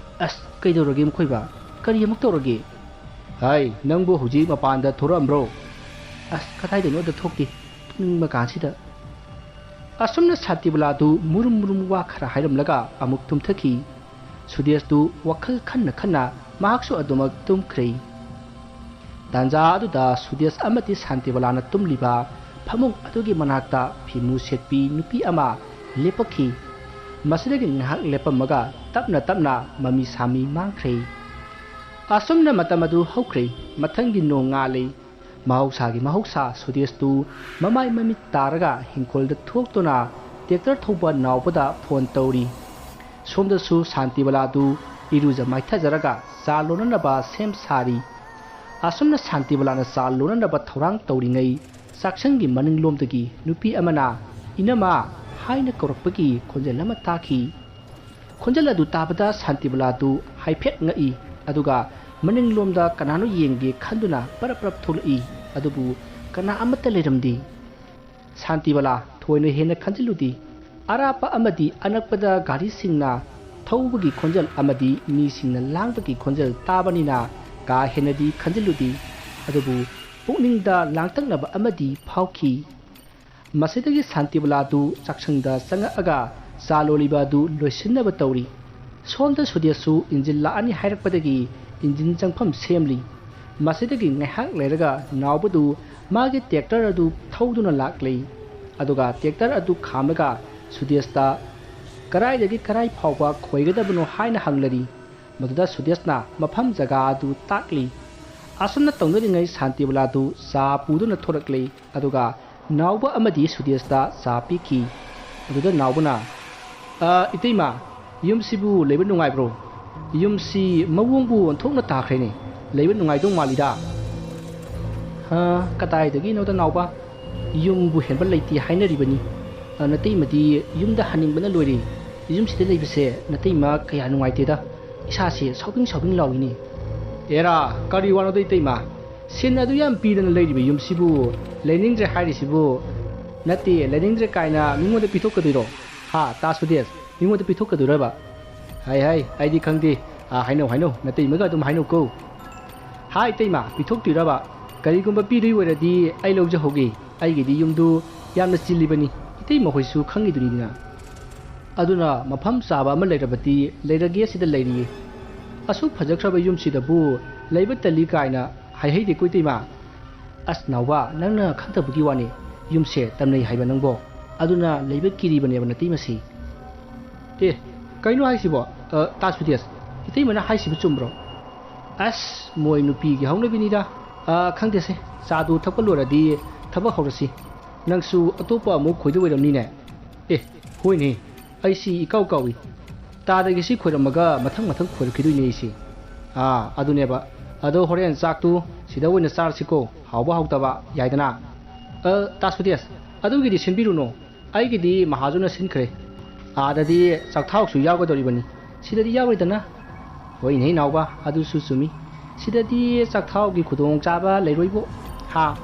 "ꯑꯁ, ꯀꯩꯗꯧꯔꯒꯦ ꯃꯈꯣꯏꯕ? ꯀꯔꯤ ꯑꯃꯨꯛ ꯇꯧꯔꯒꯦ? ꯍꯥꯏ, ꯅꯪꯕꯨ ꯍꯧꯖꯤꯛ ꯃꯄꯥꯟꯗ ꯊꯣꯔꯛꯑꯝꯕ꯭ꯔꯣ?" "ꯑꯁ, ꯀꯗꯥꯏꯗꯅꯣꯗ ꯊꯣꯛꯇꯦ, ꯇꯨꯝꯅꯤꯡꯕ ꯀꯥꯟꯁꯤꯗ꯫" ꯑꯁꯨꯝꯅ ꯁꯥꯟꯇꯤꯕꯂꯥꯗꯨ ꯃꯨꯔꯨꯝ ꯃꯨꯔꯨꯝ ꯋꯥ ꯈꯔ ꯍꯥꯏꯔꯝꯂꯒ ꯑꯃꯨꯛ ꯇꯨꯝꯊꯈꯤ꯫ ꯁꯨꯗꯦꯁꯇꯨ ꯋꯥꯈꯜ ꯈꯟꯅ ꯈꯟꯅ ꯃꯍꯥꯛꯁꯨ ꯑꯗꯨꯃꯛ ꯇꯨꯝꯈ꯭ꯔꯦ꯫ ꯇꯥꯟꯖꯥ ꯑꯗꯨꯗ ꯁꯨꯗꯦꯁ ꯑꯃꯗꯤ ꯁꯥꯟꯇꯤꯕꯂꯥꯅ ꯇꯨꯝꯂꯤꯕ ꯐꯃꯨꯡ ꯑꯗꯨꯒꯤ ꯃꯅꯥꯛꯇ ꯐꯤꯃꯨ ꯁꯦꯠꯄꯤ ꯅꯨꯄꯤ ꯑꯃ ꯂꯦꯞꯄꯛꯈꯤ꯫ ꯃꯁꯤꯗꯒꯤ ꯉꯥꯏꯍꯥꯛ ꯂꯦꯞꯄꯝꯃꯒ ꯇꯞꯅ ꯇꯞꯅ ꯃꯃꯤ ꯁꯥꯃꯤ ꯃꯥꯡꯈ꯭ꯔꯦ꯫ ꯑꯁꯨꯝꯅ ꯃꯇꯝ ꯑꯗꯨ ꯍꯧꯈ꯭ꯔꯦ꯫ ꯃꯊꯪꯒꯤ ꯅꯣꯡꯉꯥꯜꯂꯦ꯫ ꯃꯍꯧꯁꯥꯒꯤ ꯃꯍꯧꯁꯥ ꯁꯨꯗꯦꯁꯇꯨ ꯃꯃꯥꯏ ꯃꯃꯤꯠ ꯇꯥꯔꯒ ꯍꯤꯡꯈꯣꯜꯗ ꯊꯣꯛꯇꯨꯅ ꯇ꯭ꯔꯦꯛꯇꯔ ꯊꯧꯕ ꯅꯥꯎꯕꯗ ꯐꯣꯟ ꯇꯧꯔꯤ꯫ ꯁꯣꯝꯗꯁꯨ ꯁꯥꯟꯇꯤꯕꯂꯥꯗꯨ ꯏꯔꯨꯖ ꯃꯥꯏꯊꯖꯔꯒ ꯆꯥ ꯂꯣꯟꯅꯅꯕ ꯁꯦꯝ ꯁꯥꯔꯤ꯫ ꯑꯁꯨꯝꯅ ꯁꯥꯟꯇꯤꯕꯂꯥꯅ ꯆꯥ ꯂꯣꯟꯅꯅꯕ ꯊꯧꯔꯥꯡ ꯇꯧꯔꯤꯉꯩ, ꯆꯥꯛꯁꯪꯒꯤ ꯃꯅꯤꯡꯂꯣꯝꯗꯒꯤ ꯅꯨꯄꯤ ꯑꯃꯅ "ꯏꯅꯝꯃ" ꯍꯥꯏꯅ ꯀꯧꯔꯛꯄꯒꯤ ꯈꯣꯟꯖꯦꯜ ꯑꯃ ꯇꯥꯈꯤ꯫ ꯈꯣꯟꯖꯦꯜ ꯑꯗꯨ ꯇꯥꯕꯗ ꯁꯥꯟꯇꯤꯕꯂꯥꯗꯨ ꯍꯥꯏꯐꯦꯠ ꯉꯛꯏ, ꯑꯗꯨꯒ ꯃꯅꯤꯡꯂꯣꯝꯗ ꯀꯅꯥꯅꯣ ꯌꯦꯡꯒꯦ ꯈꯟꯗꯨꯅ ꯄꯔꯞ ꯄꯔꯞ ꯊꯣꯛꯂꯛꯏ, ꯑꯗꯨꯕꯨ ꯀꯅꯥ ꯑꯃꯠꯇ ꯂꯩꯔꯝꯗꯦ꯫ ꯁꯥꯟꯇꯤꯕꯂꯥ, ꯊꯣꯏꯅ ꯍꯦꯟꯅ ꯈꯟꯖꯤꯜꯂꯨꯗꯦ꯫ ꯑꯔꯥꯞꯄ ꯑꯃꯗꯤ ꯑꯅꯛꯄꯗ ꯒꯥꯔꯤꯁꯤꯡꯅ ꯊꯧꯕꯒꯤ ꯈꯣꯟꯖꯦꯜ ꯑꯃꯗꯤ ꯃꯤꯁꯤꯡꯅ ꯂꯥꯡꯕꯒꯤ ꯈꯣꯟꯖꯦꯜ ꯇꯥꯕꯅꯤꯅ ꯀꯥ ꯍꯦꯟꯅꯗꯤ ꯈꯟꯖꯤꯜꯂꯨꯗꯦ꯫ ꯑꯗꯨꯕꯨ ꯄꯨꯛꯅꯤꯡꯗ ꯂꯥꯡꯇꯛꯅꯕ ꯑꯃꯗꯤ ꯐꯥꯎꯈꯤ꯫ ꯃꯁꯤꯗꯒꯤ ꯁꯥꯟꯇꯤꯕꯂꯥꯗꯨ ꯆꯥꯛꯁꯪꯗ ꯆꯪꯉꯛꯑꯒ ꯆꯥ ꯂꯣꯜꯂꯤꯕ ꯑꯗꯨ ꯂꯣꯏꯁꯤꯟꯅꯕ ꯇꯧꯔꯤ꯫ ꯁꯣꯝꯗ ꯁꯨꯗꯦꯁꯁꯨ ꯏꯟꯖꯤꯟ ꯂꯥꯛꯑꯅꯤ ꯍꯥꯏꯔꯛꯄꯗꯒꯤ ꯏꯟꯖꯤꯟ ꯆꯪꯐꯝ ꯁꯦꯝꯂꯤ꯫ ꯃꯁꯤꯗꯒꯤ ꯉꯥꯏꯍꯥꯛ ꯂꯩꯔꯒ ꯅꯥꯎꯕꯗꯨ ꯃꯥꯒꯤ ꯇ꯭ꯔꯦꯛꯇꯔ ꯑꯗꯨ ꯊꯧꯗꯨꯅ ꯂꯥꯛꯂꯤ꯫ ꯑꯗꯨꯒ ꯇ꯭ꯔꯦꯛꯇꯔ ꯑꯗꯨ ꯈꯥꯝꯂꯒ ꯁꯨꯗꯦꯁꯇ ꯀꯔꯥꯏꯗꯒꯤ ꯀꯔꯥꯏ ꯐꯥꯎꯕ ꯈꯣꯏꯒꯗꯕꯅꯣ ꯍꯥꯏꯅ ꯍꯪꯂꯔꯤ꯫ ꯃꯗꯨꯗ ꯁꯨꯗꯦꯁꯅ ꯃꯐꯝ ꯖꯒꯥ ꯑꯗꯨ ꯇꯥꯛꯂꯤ꯫ ꯑꯁꯨꯝꯅ ꯇꯧꯅꯔꯤꯉꯩ ꯁꯥꯟꯇꯤꯕꯂꯥꯗꯨ ꯆꯥ ꯄꯨꯗꯨꯅ ꯊꯣꯔꯛꯂꯤ꯫ ꯑꯗꯨꯒ ꯅꯥꯎꯕ ꯑꯃꯗꯤ ꯁꯨꯗꯦꯁꯇ ꯆꯥ ꯄꯤꯈꯤ꯫ ꯑꯗꯨꯗ ꯅꯥꯎꯕꯅ, "ꯑ, ꯏꯇꯩꯃ, ꯌꯨꯝꯁꯤꯕꯨ ꯂꯩꯕ ꯅꯨꯡꯉꯥꯏꯕ꯭ꯔꯣ? ꯌꯨꯝꯁꯤ ꯃꯑꯣꯡꯕꯨ ꯑꯣꯟꯊꯣꯛꯅ ꯇꯥꯈ꯭ꯔꯦꯅꯦ꯫ ꯂꯩꯕ ꯅꯨꯡꯉꯥꯏꯗꯧ ꯃꯥꯜꯂꯤꯗ?" "ꯍꯥ, ꯀꯗꯥꯏꯗꯒꯤꯅꯣꯗ ꯅꯥꯎꯕ? ꯌꯨꯝꯕꯨ ꯍꯦꯟꯕ ꯂꯩꯇꯦ ꯍꯥꯏꯅꯔꯤꯕꯅꯤ꯫ ꯑ, ꯅꯇꯩꯃꯗꯤ ꯌꯨꯝꯗ ꯍꯟꯅꯤꯡꯕꯅ ꯂꯣꯏꯔꯦ꯫ ꯌꯨꯝꯁꯤꯗ ꯂꯩꯕꯁꯦ ꯅꯇꯩꯃ ꯀꯌꯥ ꯅꯨꯡꯉꯥꯏꯇꯦꯗ꯫ ꯏꯁꯥꯁꯦ ꯁꯥꯎꯕꯤꯡ ꯁꯥꯎꯕꯤꯡ ꯂꯥꯎꯏꯅꯦ꯫" "ꯑꯦꯔꯥ, ꯀꯔꯤ ꯋꯥꯅꯣꯗ ꯏꯇꯩꯃ? ꯁꯦꯟ ꯑꯗꯨ ꯌꯥꯝ ꯄꯤꯗꯅ ꯂꯩꯔꯤꯕ ꯌꯨꯝꯁꯤꯕꯨ ꯂꯩꯅꯤꯡꯗ꯭ꯔꯦ ꯍꯥꯏꯔꯤꯁꯤꯕꯨ?" "ꯅꯠꯇꯦ, ꯂꯩꯅꯤꯡꯗ꯭ꯔꯦ ꯀꯥꯏꯅ ꯃꯤꯉꯣꯟꯗ ꯄꯤꯊꯣꯛꯀꯗꯣꯏꯔꯣ? ꯍꯥ, ꯇꯥ ꯁꯨꯗꯦꯁ, ꯃꯤꯉꯣꯟꯗ ꯄꯤꯊꯣꯛꯀꯗꯣꯏꯔꯕ?" "ꯍꯥꯏ, ꯍꯥꯏ, ꯑꯩꯗꯤ ꯈꯪꯗꯦ꯫ ꯑꯥ, ꯍꯥꯏꯅꯧ, ꯍꯥꯏꯅꯧ, ꯅꯇꯩꯃꯒ ꯑꯗꯨꯝ ꯍꯥꯏꯅꯧꯀꯣ꯫" "ꯍꯥ, ꯏꯇꯩꯃ, ꯄꯤꯊꯣꯛꯇꯣꯏꯔꯕ? ꯀꯔꯤꯒꯨꯝꯕ ꯄꯤꯗꯣꯏ ꯑꯣꯏꯔꯗꯤ ꯑꯩ ꯂꯧꯖꯍꯧꯒꯦ꯫ ꯑꯩꯒꯤꯗꯤ ꯌꯨꯝꯗꯨ ꯌꯥꯝꯅ ꯆꯤꯜꯂꯤꯕꯅꯤ, ꯏꯇꯩꯃ ꯍꯣꯏꯁꯨ ꯈꯪꯉꯤꯗꯨꯅꯤꯗꯅ꯫ ꯑꯗꯨꯅ ꯃꯐꯝ ꯆꯥꯕ ꯑꯃ ꯂꯩꯔꯕꯗꯤ ꯂꯩꯔꯒꯦ ꯁꯤꯗ ꯂꯩꯔꯤꯌꯦ꯫ ꯑꯁꯨꯛ ꯐꯖꯈ꯭ꯔꯕ ꯌꯨꯝꯁꯤꯗꯕꯨ ꯂꯩꯕ ꯇꯜꯂꯤ ꯀꯥꯏꯅ ꯍꯥꯏꯍꯩꯗꯦꯀꯣ ꯏꯇꯩꯃ꯫" "ꯑꯁ ꯅꯥꯎꯕ, ꯅꯪꯅ ꯈꯪꯗꯕꯒꯤ ꯋꯥꯅꯤ꯫ ꯌꯨꯝꯁꯦ ꯇꯝꯅꯩ ꯍꯥꯏꯕ ꯅꯪꯕꯣ꯫ ꯑꯗꯨꯅ ꯂꯩꯕ ꯀꯤꯔꯤꯕꯅꯦꯕ ꯅꯇꯩꯃꯁꯤ꯫" ꯑꯦ, ꯀꯩꯅꯣ ꯍꯥꯏꯁꯤꯕꯣ? ꯑ, ꯇꯥ ꯁꯨꯗꯦꯁ, ꯏꯇꯩꯃꯅ ꯍꯥꯏꯁꯤꯕꯨ ꯆꯨꯝꯕ꯭ꯔꯣ? ꯑꯁ, ꯃꯣꯏ ꯅꯨꯄꯤꯒꯤ ꯍꯧꯅꯕꯤꯅꯤꯗ꯫ ꯑ, ꯈꯪꯗꯦꯁꯦ, ꯆꯥꯗꯨ ꯊꯛꯄ ꯂꯣꯏꯔꯗꯤ ꯊꯕꯛ ꯍꯧꯔꯁꯤ꯫ ꯅꯪꯁꯨ ꯑꯇꯣꯞꯄ ꯑꯃꯨꯛ ꯈꯣꯏꯗꯣꯛ ꯑꯣꯏꯔꯝꯅꯤꯅꯦ꯫ ꯑꯦ, ꯍꯣꯏꯅꯦ, ꯑꯩꯁꯤ ꯏꯀꯥꯎ ꯀꯥꯎꯏ꯫ ꯇꯥꯗꯒꯤꯁꯤ ꯈꯣꯏꯔꯝꯃꯒ ꯃꯊꯪ ꯃꯊꯪ ꯈꯣꯏꯔꯛꯈꯤꯗꯣꯏꯅꯦ ꯑꯩꯁꯤ꯫ ꯑꯥ, ꯑꯗꯨꯅꯦꯕ꯫ ꯑꯗꯣ ꯍꯣꯔꯦꯟ ꯆꯥꯛꯇꯨ ꯁꯤꯗ ꯑꯣꯏꯅ ꯆꯥꯔꯁꯤꯀꯣ, ꯍꯥꯎꯕ ꯍꯥꯎꯇꯕ ꯌꯥꯏꯗꯅ꯫ ꯑ, ꯇꯥ ꯁꯨꯗꯦꯁ, ꯑꯗꯨꯒꯤꯗꯤ ꯁꯤꯟꯕꯤꯔꯨꯅꯨ, ꯑꯩꯒꯤꯗꯤ ꯃꯍꯥꯖꯣꯟꯅ ꯁꯤꯟꯈ꯭ꯔꯦ꯫ ꯑꯥꯗꯗꯤ ꯆꯥꯛꯊꯥꯎꯁꯨ ꯌꯥꯎꯒꯗꯧꯔꯤꯕꯅꯤ, ꯁꯤꯗꯗꯤ ꯌꯥꯎꯔꯣꯏꯗꯅ꯫ ꯍꯣꯏꯅꯦ ꯏꯅꯥꯎꯕ, ꯑꯗꯨꯁꯨ ꯆꯨꯝꯃꯤ, ꯁꯤꯗꯗꯤ ꯆꯥꯛꯊꯥꯎꯒꯤ ꯈꯨꯗꯣꯡꯆꯥꯕ ꯂꯩꯔꯣꯏꯕꯣ꯫ ꯍꯥ?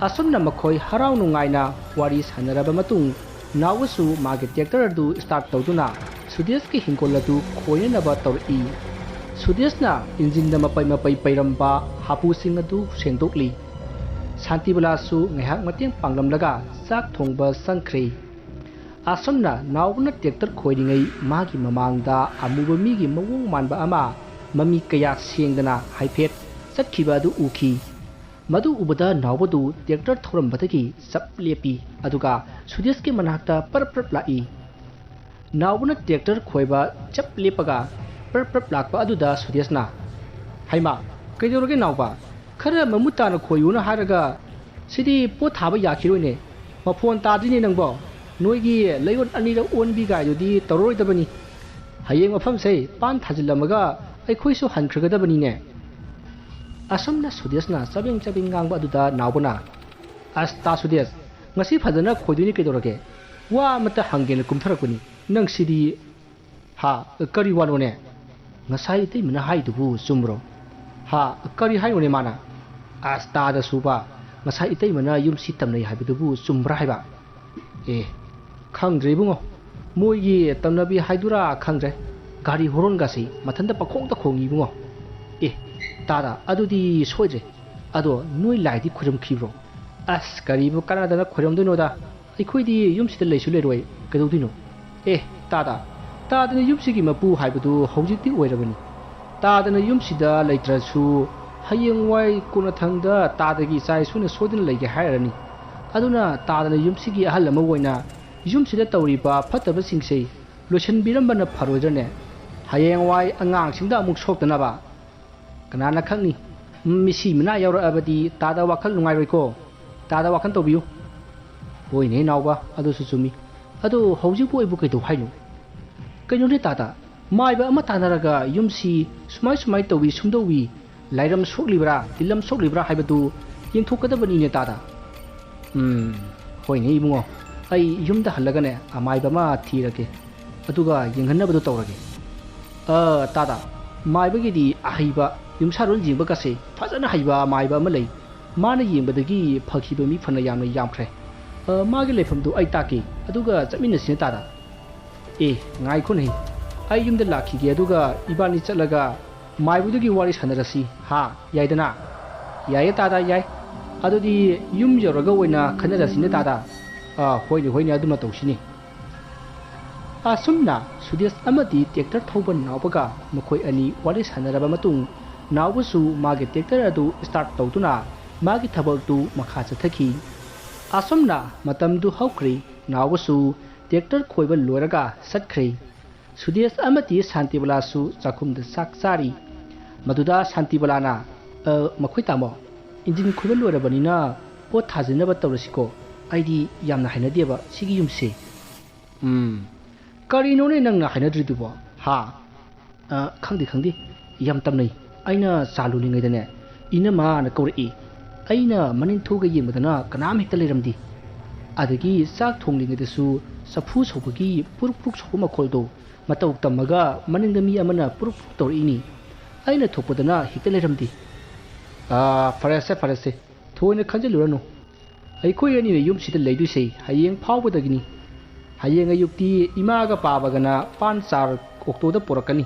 ꯑꯁꯨꯝꯅ ꯃꯈꯣꯏ ꯍꯔꯥꯎ ꯅꯨꯡꯉꯥꯏꯅ ꯋꯥꯔꯤ ꯁꯥꯟꯅꯔꯕ ꯃꯇꯨꯡ, ꯅꯥꯎꯕꯁꯨ ꯃꯥꯒꯤ ꯇ꯭ꯔꯦꯛꯇꯔ ꯑꯗꯨ ꯁ꯭ꯇꯥꯔꯠ ꯇꯧꯗꯨꯅ ꯁꯨꯗꯦꯁꯀꯤ ꯍꯤꯡꯒꯣꯜ ꯑꯗꯨ ꯈꯣꯏꯅꯅꯕ ꯇꯧꯔꯛꯏ꯫ ꯁꯨꯗꯦꯁꯅ ꯏꯟꯖꯤꯟꯗ ꯃꯄꯩ ꯃꯄꯩ ꯄꯩꯔꯝꯕ ꯍꯥꯄꯨꯁꯤꯡ ꯑꯗꯨ ꯁꯦꯡꯗꯣꯛꯂꯤ꯫ ꯁꯥꯟꯇꯤꯕꯂꯥꯁꯨ ꯉꯥꯏꯍꯥꯛ ꯃꯇꯦꯡ ꯄꯥꯡꯂꯝꯂꯒ ꯆꯥꯛ ꯊꯣꯡꯕ ꯆꯪꯈ꯭ꯔꯦ꯫ ꯑꯁꯨꯝꯅ ꯅꯥꯎꯕꯅ ꯇ꯭ꯔꯦꯛꯇꯔ ꯈꯣꯏꯔꯤꯉꯩ ꯃꯥꯒꯤ ꯃꯃꯥꯡꯗ ꯑꯃꯨꯕ ꯃꯤꯒꯤ ꯃꯑꯣꯡ ꯃꯥꯟꯕ ꯑꯃ ꯃꯃꯤ ꯀꯌꯥ ꯁꯦꯡꯗꯅ ꯍꯥꯏꯐꯦꯠ ꯆꯠꯈꯤꯕ ꯑꯗꯨ ꯎꯈꯤ꯫ ꯃꯗꯨ ꯎꯕꯗ ꯅꯥꯎꯕꯗꯨ ꯇ꯭ꯔꯦꯛꯇꯔ ꯊꯧꯔꯝꯕꯗꯒꯤ ꯆꯞ ꯂꯦꯞꯄꯤ, ꯑꯗꯨꯒ ꯁꯨꯗꯦꯁꯀꯤ ꯃꯅꯥꯛꯇ ꯄꯔꯞ ꯄꯔꯞ ꯂꯥꯛꯏ꯫ ꯅꯥꯎꯕꯅ ꯇ꯭ꯔꯦꯛꯇꯔ ꯈꯣꯏꯕ ꯆꯞ ꯂꯦꯞꯄꯒ ꯄꯔꯞ ꯄꯔꯞ ꯂꯥꯛꯄ ꯑꯗꯨꯗ ꯁꯨꯗꯦꯁꯅ, "ꯍꯩꯃꯥ, ꯀꯩꯗꯧꯔꯒꯦ ꯅꯥꯎꯕ? ꯈꯔ ꯃꯃꯨꯠ ꯇꯥꯅ ꯈꯣꯏꯌꯨꯅ ꯍꯥꯏꯔꯒ ꯁꯤꯗꯤ ꯄꯣꯠ ꯊꯥꯕ ꯌꯥꯈꯤꯔꯣꯏꯅꯦ꯫ ꯃꯐꯣꯟ ꯇꯥꯗ꯭ꯔꯤꯅꯦ ꯅꯪꯕꯣ꯫ ꯅꯣꯏꯒꯤ ꯂꯩꯌꯣꯟ ꯑꯅꯤꯔꯛ ꯑꯣꯟꯕꯤ ꯒꯥꯏꯗꯨꯗꯤ ꯇꯧꯔꯔꯣꯏꯗꯕꯅꯤ꯫ ꯍꯌꯦꯡ ꯃꯐꯝꯁꯦ ꯄꯥꯟ ꯊꯥꯖꯤꯜꯂꯝꯃꯒ ꯑꯩꯈꯣꯏꯁꯨ ꯍꯟꯈ꯭ꯔꯒꯗꯕꯅꯤꯅꯦ"꯫ ꯑꯁꯨꯝꯅ ꯁꯨꯗꯦꯁꯅ ꯆꯕꯦꯡ ꯆꯕꯦꯡ ꯉꯥꯡꯕ ꯑꯗꯨꯗ ꯅꯥꯎꯕꯅ, "ꯑꯁ, ꯇꯥ ꯁꯨꯗꯦꯁ, ꯉꯁꯤ ꯐꯖꯅ ꯈꯣꯏꯗꯣꯏꯅꯤ ꯀꯩꯗꯧꯔꯒꯦ? ꯋꯥ ꯑꯃꯇ ꯍꯪꯒꯦꯅ ꯀꯨꯝꯊꯔꯛꯄꯅꯤ꯫ ꯅꯪ ꯁꯤꯗꯤ"꯫ "ꯍꯥ? ꯀꯔꯤ ꯋꯥꯅꯣꯅꯦ? ꯉꯁꯥꯏ ꯏꯇꯩꯃꯅ ꯍꯥꯏꯗꯨꯕꯨ ꯆꯨꯝꯕ꯭ꯔꯣ?" "ꯍꯥ? ꯀꯔꯤ ꯍꯥꯏꯅꯣꯅꯦ ꯃꯥꯅ?" "ꯑꯁ, ꯇꯥꯗ ꯁꯨꯕ, ꯉꯁꯥꯏ ꯏꯇꯩꯃꯅ ꯌꯨꯝꯁꯤ ꯇꯝꯅꯩ ꯍꯥꯏꯕꯗꯨꯕꯨ ꯆꯨꯝꯕ꯭ꯔꯥ ꯍꯥꯏꯕ?" "ꯑꯦ, ꯈꯪꯗ꯭ꯔꯦ ꯏꯕꯨꯡꯉꯣ꯫ ꯃꯣꯏꯒꯤ ꯇꯝꯅꯕꯤ ꯍꯥꯏꯗꯨꯔꯥ ꯈꯪꯗ꯭ꯔꯦ꯫ ꯒꯥꯔꯤ ꯍꯣꯔꯣꯟꯒꯁꯤ ꯃꯊꯟꯇ ꯄꯪꯈꯣꯡꯗ ꯈꯣꯡꯉꯤ ꯏꯕꯨꯡꯉꯣ꯫ ꯑꯦ, ꯇꯥꯗ, ꯑꯗꯨꯗꯤ ꯁꯣꯏꯗ꯭ꯔꯦ꯫ ꯑꯗꯣ ꯅꯣꯏ ꯂꯥꯏꯗꯤ ꯈꯨꯔꯨꯝꯈꯤꯕ꯭ꯔꯣ?" "ꯑꯁ, ꯀꯔꯤꯕꯨ ꯀꯥꯟꯅꯗꯅ ꯈꯣꯏꯔꯝꯗꯣꯏꯅꯣꯗ? ꯑꯩꯈꯣꯏꯗꯤ ꯌꯨꯝꯁꯤꯗ ꯂꯩꯁꯨ ꯂꯩꯔꯣꯏ, ꯀꯩꯗꯧꯗꯣꯏꯅꯣ?" "ꯑꯦ, ꯇꯥꯗ, ꯇꯥꯗꯅ ꯌꯨꯝꯁꯤꯒꯤ ꯃꯄꯨ ꯍꯥꯏꯕꯗꯨ ꯍꯧꯖꯤꯛꯇꯤ ꯑꯣꯏꯔꯕꯅꯤ꯫ ꯇꯥꯗꯅ ꯌꯨꯝꯁꯤꯗ ꯂꯩꯇ꯭ꯔꯁꯨ ꯍꯌꯦꯡꯋꯥꯏ ꯀꯣꯟꯅꯊꯪꯗ ꯇꯥꯗꯒꯤ ꯏꯆꯥ ꯏꯁꯨꯅ ꯁꯣꯏꯗꯅ ꯂꯩꯒꯦ ꯍꯥꯏꯔꯅꯤ꯫ ꯑꯗꯨꯅ ꯇꯥꯗꯅ ꯌꯨꯝꯁꯤꯒꯤ ꯑꯍꯜ ꯑꯃ ꯑꯣꯏꯅ ꯌꯨꯝꯁꯤꯗ ꯇꯧꯔꯤꯕ ꯐꯠꯇꯕꯁꯤꯡꯁꯦ ꯂꯣꯏꯁꯤꯟꯕꯤꯔꯝꯕꯅ ꯐꯔꯣꯏꯗ꯭ꯔꯅꯦ? ꯍꯌꯦꯡꯋꯥꯏ ꯑꯉꯥꯡꯁꯤꯡꯗ ꯑꯃꯨꯛ ꯁꯣꯛꯇꯅꯕ꯫ ꯀꯅꯥꯅ ꯈꯪꯅꯤ? ꯃꯤꯁꯤ ꯃꯤꯅꯥ ꯌꯥꯎꯔꯛꯑꯕꯗꯤ ꯇꯥꯗ ꯋꯥꯈꯜ ꯅꯨꯡꯉꯥꯏꯔꯣꯏꯀꯣ꯫ ꯇꯥꯗ ꯋꯥꯈꯜ ꯇꯧꯕꯤꯌꯨ꯫ ꯍꯣꯏꯅꯦ ꯏꯅꯥꯎꯕ, ꯑꯗꯨꯁꯨ ꯆꯨꯝꯃꯤ꯫ ꯑꯗꯣ ꯍꯧꯖꯤꯛꯄꯨ ꯑꯩꯕꯨ ꯀꯩꯗꯧ ꯍꯥꯏꯅꯣ? ꯀꯩꯅꯣꯅꯦ ꯇꯥꯗ, ꯃꯥꯏꯕ ꯑꯃ ꯇꯥꯟꯅꯔꯒ ꯌꯨꯝꯁꯤ ꯁꯨꯃꯥꯏ ꯁꯨꯃꯥꯏ ꯇꯧꯏ ꯁꯨꯝꯗꯧꯏ, ꯂꯥꯏꯔꯝ ꯁꯣꯛꯂꯤꯕ꯭ꯔꯥ ꯇꯤꯜꯂꯝ ꯁꯣꯛꯂꯤꯕ꯭ꯔꯥ ꯍꯥꯏꯕꯗꯨ ꯌꯦꯡꯊꯣꯛꯀꯗꯕꯅꯤꯅꯦ ꯇꯥꯗ꯫ ꯎꯝ, ꯍꯣꯏꯅꯦ ꯏꯕꯨꯡꯉꯣ, ꯑꯩ ꯌꯨꯝꯗ ꯍꯜꯂꯒꯅꯦ ꯑꯃꯥꯏꯕ ꯑꯃ ꯊꯤꯔꯒꯦ, ꯑꯗꯨꯒ ꯌꯦꯡꯍꯟꯅꯕꯗꯣ ꯇꯧꯔꯒꯦ꯫ ꯑ, ꯇꯥꯗ, ꯃꯥꯏꯕꯒꯤꯗꯤ ꯑꯍꯩꯕ ꯌꯨꯝꯁꯥꯔꯣꯟ ꯌꯦꯡꯕꯒꯁꯦ ꯐꯖꯅ ꯍꯩꯕ ꯃꯥꯏꯕ ꯑꯃ ꯂꯩ꯫ ꯃꯥꯅ ꯌꯦꯡꯕꯗꯒꯤ ꯐꯈꯤꯕ ꯃꯤ ꯐꯅ ꯌꯥꯝꯅ ꯌꯥꯝꯈ꯭ꯔꯦ꯫ ꯑ, ꯃꯥꯒꯤ ꯂꯩꯐꯝꯗꯨ ꯑꯩ ꯇꯥꯛꯀꯦ, ꯑꯗꯨꯒ ꯆꯠꯃꯤꯟꯅꯁꯤꯅꯦ ꯇꯥꯗ꯫ ꯑꯦ, ꯉꯥꯏꯈꯣꯅꯦ, ꯑꯩ ꯌꯨꯝꯗ ꯂꯥꯛꯈꯤꯒꯦ, ꯑꯗꯨꯒ ꯏꯕꯥꯅꯤ ꯆꯠꯂꯒ ꯃꯥꯏꯕꯗꯨꯒꯤ ꯋꯥꯔꯤ ꯁꯥꯟꯅꯔꯁꯤ꯫ ꯍꯥ, ꯌꯥꯏꯗꯅ? ꯌꯥꯏꯌꯦ ꯇꯥꯗ, ꯌꯥꯏ꯫ ꯑꯗꯨꯗꯤ ꯌꯨꯝ ꯌꯧꯔꯒ ꯑꯣꯏꯅ ꯈꯟꯅꯔꯁꯤꯅꯦ ꯇꯥꯗ꯫ ꯑ, ꯍꯣꯏꯅꯦ ꯍꯣꯏꯅꯦ, ꯑꯗꯨꯃ ꯇꯧꯁꯤꯅꯦ꯫ ꯑꯁꯨꯝꯅ ꯁꯨꯗꯦꯁ ꯑꯃꯗꯤ ꯇ꯭ꯔꯦꯛꯇꯔ ꯊꯧꯕ ꯅꯥꯎꯕꯒ ꯃꯈꯣꯏ ꯑꯅꯤ ꯋꯥꯔꯤ ꯁꯥꯟꯅꯔꯕ ꯃꯇꯨꯡ, ꯅꯥꯎꯕꯁꯨ ꯃꯥꯒꯤ ꯇ꯭ꯔꯦꯛꯇꯔ ꯑꯗꯨ ꯁ꯭ꯇꯥꯔꯠ ꯇꯧꯗꯨꯅ ꯃꯥꯒꯤ ꯊꯕꯛꯇꯨ ꯃꯈꯥ ꯆꯠꯊꯈꯤ꯫ ꯑꯁꯨꯝꯅ ꯃꯇꯝꯗꯨ ꯍꯧꯈ꯭ꯔꯦ꯫ ꯅꯥꯎꯕꯁꯨ ꯇ꯭ꯔꯦꯛꯇꯔ ꯈꯣꯏꯕ ꯂꯣꯏꯔꯒ ꯆꯠꯈ꯭ꯔꯦ꯫ ꯁꯨꯗꯦꯁ ꯑꯃꯗꯤ ꯁꯥꯟꯇꯤꯕꯂꯥꯁꯨ ꯆꯥꯛꯈꯨꯝꯗ ꯆꯥꯛ ꯆꯥꯔꯤ꯫ ꯃꯗꯨꯗ ꯁꯥꯟꯇꯤꯕꯂꯥꯅ, "ꯑ, ꯃꯈꯣꯏ ꯇꯥꯃꯣ, ꯏꯟꯖꯤꯟ ꯈꯣꯏꯕ ꯂꯣꯏꯔꯕꯅꯤꯅ ꯄꯣꯠ ꯊꯥꯖꯤꯟꯅꯕ ꯇꯧꯔꯁꯤꯀꯣ꯫ ꯑꯩꯗꯤ ꯌꯥꯝꯅ ꯍꯩꯅꯗꯦꯕ ꯁꯤꯒꯤ ꯌꯨꯝꯁꯦ꯫" "ꯎꯝ, ꯀꯔꯤꯅꯣꯅꯦ ꯅꯪꯅ ꯍꯩꯅꯗ꯭ꯔꯤꯗꯨꯕꯣ? ꯍꯥ?" "ꯑ, ꯈꯪꯗꯦ, ꯈꯪꯗꯦ, ꯌꯥꯝ ꯇꯝꯅꯩ꯫ ꯑꯩꯅ ꯆꯥ ꯂꯣꯜꯂꯤꯉꯩꯗꯅꯦ, ꯏꯅꯝꯃꯅ ꯀꯧꯔꯛꯏ꯫ ꯑꯩꯅ ꯃꯅꯤꯡ ꯊꯣꯛꯑꯒ ꯌꯦꯡꯕꯗꯅ ꯀꯅꯥꯝ ꯍꯦꯛꯇ ꯂꯩꯔꯝꯗꯦ꯫ ꯑꯗꯒꯤ ꯆꯥꯛ ꯊꯣꯡꯂꯤꯉꯩꯗꯁꯨ ꯆꯐꯨ ꯁꯧꯕꯒꯤ ꯄꯨꯔꯨꯛ ꯄꯨꯔꯨꯛ ꯁꯧꯕ ꯃꯈꯣꯜꯗꯣ ꯃꯇꯧ ꯇꯝꯃꯒ ꯃꯅꯤꯡꯗ ꯃꯤ ꯑꯃꯅ ꯄꯨꯔꯨꯛ ꯄꯨꯔꯨꯛ ꯇꯧꯔꯛꯏꯅꯤ꯫ ꯑꯩꯅ ꯊꯣꯛꯄꯗꯅ ꯍꯦꯛꯇ ꯂꯩꯔꯝꯗꯦ꯫" "ꯑꯥ, ꯐꯔꯦꯁꯦ, ꯐꯔꯦꯁꯦ, ꯊꯣꯏꯅ ꯈꯟꯖꯤꯜꯂꯨꯔꯅꯨ꯫ ꯑꯩꯈꯣꯏ ꯑꯅꯤꯅ ꯌꯨꯝꯁꯤꯗ ꯂꯩꯗꯣꯏꯁꯦ ꯍꯌꯦꯡ ꯐꯥꯎꯕꯗꯒꯤꯅꯤ꯫ ꯍꯌꯦꯡ ꯑꯌꯨꯛꯇꯤ ꯏꯃꯥꯒ ꯄꯥꯕꯒꯅ ꯄꯥꯟ ꯆꯥꯔ ꯑꯣꯛꯇꯣꯗ ꯄꯨꯔꯛꯀꯅꯤ꯫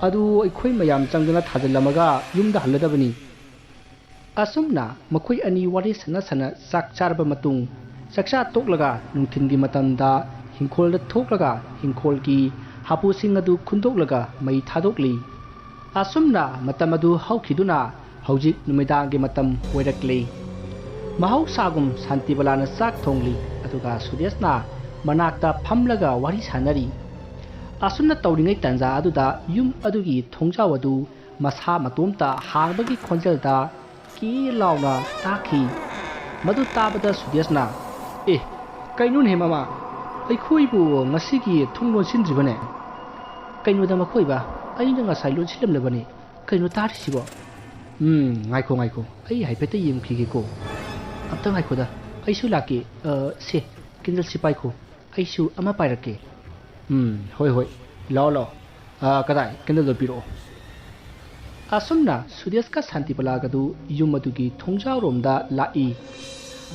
ꯑꯗꯨ ꯑꯩꯈꯣꯏ ꯃꯌꯥꯝ ꯆꯪꯗꯅ ꯊꯥꯖꯤꯜꯂꯝꯃꯒ ꯌꯨꯝꯗ ꯍꯜꯂꯗꯕꯅꯤ꯫" ꯑꯁꯨꯝꯅ ꯃꯈꯣꯏ ꯑꯅꯤ ꯋꯥꯔꯤ ꯁꯥꯟꯅ ꯁꯥꯟꯅ ꯆꯥꯛ ꯆꯥꯔꯕ ꯃꯇꯨꯡ, ꯆꯥꯛꯆꯥ ꯇꯣꯛꯂꯒ ꯅꯨꯡꯊꯤꯜꯒꯤ ꯃꯇꯝꯗ ꯍꯤꯡꯈꯣꯜꯗ ꯊꯣꯛꯂꯒ ꯍꯤꯡꯈꯣꯜꯒꯤ ꯍꯥꯄꯨꯁꯤꯡ ꯑꯗꯨ ꯈꯨꯟꯗꯣꯛꯂꯒ ꯃꯩ ꯊꯥꯗꯣꯛꯂꯤ꯫ ꯑꯁꯨꯝꯅ ꯃꯇꯝ ꯑꯗꯨ ꯍꯧꯈꯤꯗꯨꯅ ꯍꯧꯖꯤꯛ ꯅꯨꯃꯤꯗꯥꯡꯒꯤ ꯃꯇꯝ ꯑꯣꯏꯔꯛꯂꯤ꯫ ꯃꯍꯧꯁꯥꯒꯨꯝ ꯁꯥꯟꯇꯤꯕꯂꯥꯅ ꯆꯥꯛ ꯊꯣꯡꯂꯤ, ꯑꯗꯨꯒ ꯁꯨꯔꯦꯁꯅ ꯃꯅꯥꯛꯇ ꯐꯝꯂꯒ ꯋꯥꯔꯤ ꯁꯥꯟꯅꯔꯤ꯫ ꯑꯁꯨꯝꯅ ꯇꯧꯔꯤꯉꯩ ꯇꯥꯟꯖꯥ ꯑꯗꯨꯗ ꯌꯨꯝ ꯑꯗꯨꯒꯤ ꯊꯣꯡꯖꯥꯎ ꯑꯗꯨ ꯃꯁꯥ ꯃꯇꯣꯝꯇ ꯍꯥꯡꯕꯒꯤ ꯈꯣꯟꯖꯦꯜꯗ ꯀꯤ ꯂꯥꯎꯅ ꯇꯥꯈꯤ꯫ ꯃꯗꯨ ꯇꯥꯕꯗ ꯁꯨꯗꯦꯁꯅ, "ꯑꯦ, ꯀꯩꯅꯣꯅꯦ ꯃꯃꯥ, ꯑꯩꯈꯣꯏꯕꯨ ꯉꯁꯤꯒꯤ ꯊꯣꯡ ꯂꯣꯟꯁꯤꯟꯗ꯭ꯔꯤꯕꯅꯦ? ꯀꯩꯅꯣꯗ ꯃꯈꯣꯏꯕ, ꯑꯩꯅ ꯉꯁꯥꯏ ꯂꯣꯟꯁꯤꯜꯂꯝꯂꯕꯅꯦ꯫ ꯀꯩꯅꯣ ꯇꯥꯔꯤꯁꯤꯕꯣ? ꯎꯝ, ꯉꯥꯏꯈꯣ, ꯉꯥꯏꯈꯣ, ꯑꯩ ꯍꯥꯏꯐꯦꯠꯇ ꯌꯦꯡꯈꯤꯒꯦꯀꯣ꯫ ꯑꯝꯇ ꯉꯥꯏꯈꯣꯗ, ꯑꯩꯁꯨ ꯂꯥꯛꯀꯦ꯫ ꯑ, ꯁꯦ, ꯀꯦꯟꯗꯜꯁꯤ ꯄꯥꯏꯈꯣ, ꯑꯩꯁꯨ ꯑꯃ ꯄꯥꯏꯔꯛꯀꯦ꯫ ꯎꯝ, ꯍꯣꯏ, ꯍꯣꯏ, ꯂꯥꯛꯑꯣ, ꯂꯥꯛꯑꯣ꯫ ꯑ, ꯀꯗꯥꯏ, ꯀꯦꯟꯗꯜꯗꯣ ꯄꯤꯔꯛꯑꯣ꯫" ꯑꯁꯨꯝꯅ ꯁꯨꯗꯦꯁꯀ ꯁꯥꯟꯇꯤꯕꯂꯥꯒꯗꯨ ꯌꯨꯝ ꯑꯗꯨꯒꯤ ꯊꯣꯡꯖꯥꯎꯔꯣꯝꯗ ꯂꯥꯛꯏ꯫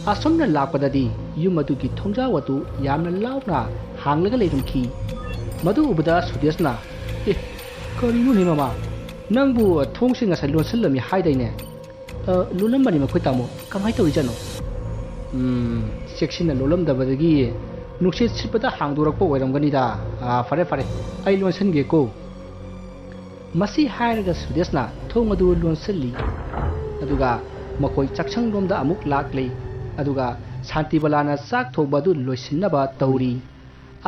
ꯑꯁꯨꯝꯅ ꯂꯥꯛꯄꯗꯗꯤ ꯌꯨꯝ ꯑꯗꯨꯒꯤ ꯊꯣꯡꯖꯥꯎ ꯑꯗꯨ ꯌꯥꯝꯅ ꯂꯥꯎꯅ ꯍꯥꯡꯂꯒ ꯂꯩꯔꯝꯈꯤ꯫ ꯃꯗꯨ ꯎꯕꯗ ꯁꯨꯗꯦꯁꯅ, "ꯑꯦ, ꯀꯔꯤꯅꯣꯅꯦ ꯃꯃꯥ? ꯅꯪꯕꯨ ꯊꯣꯡꯁꯤ ꯉꯁꯥꯏ ꯂꯣꯟꯁꯤꯜꯂꯝꯃꯤ ꯍꯥꯏꯗꯥꯏꯅꯦ?" "ꯑ, ꯂꯣꯜꯂꯝꯕꯅꯤ ꯃꯈꯣꯏ ꯇꯥꯃꯣ꯫ ꯀꯃꯥꯏꯅ ꯇꯧꯔꯤꯖꯥꯠꯅꯣ?" "ꯎꯝ, ꯆꯦꯛꯁꯤꯟꯅ ꯂꯣꯜꯂꯝꯗꯕꯗꯒꯤ ꯅꯨꯡꯁꯤꯠ ꯁꯤꯠꯄꯗ ꯍꯥꯡꯗꯣꯔꯛꯄ ꯑꯣꯏꯔꯝꯒꯅꯤꯗ꯫ ꯑ, ꯐꯔꯦ, ꯐꯔꯦ, ꯑꯩ ꯂꯣꯟꯁꯤꯟꯒꯦꯀꯣ꯫" ꯃꯁꯤ ꯍꯥꯏꯔꯒ ꯁꯨꯗꯦꯁꯅ ꯊꯣꯡ ꯑꯗꯨ ꯂꯣꯟꯁꯤꯜꯂꯤ꯫ ꯑꯗꯨꯒ ꯃꯈꯣꯏ ꯆꯥꯛꯁꯪꯂꯣꯝꯗ ꯑꯃꯨꯛ ꯂꯥꯛꯂꯤ꯫ ꯑꯗꯨꯒ ꯁꯥꯟꯇꯤꯕꯂꯥꯅ ꯆꯥꯛ ꯊꯣꯡꯕ ꯑꯗꯨ ꯂꯣꯏꯁꯤꯟꯅꯕ ꯇꯧꯔꯤ꯫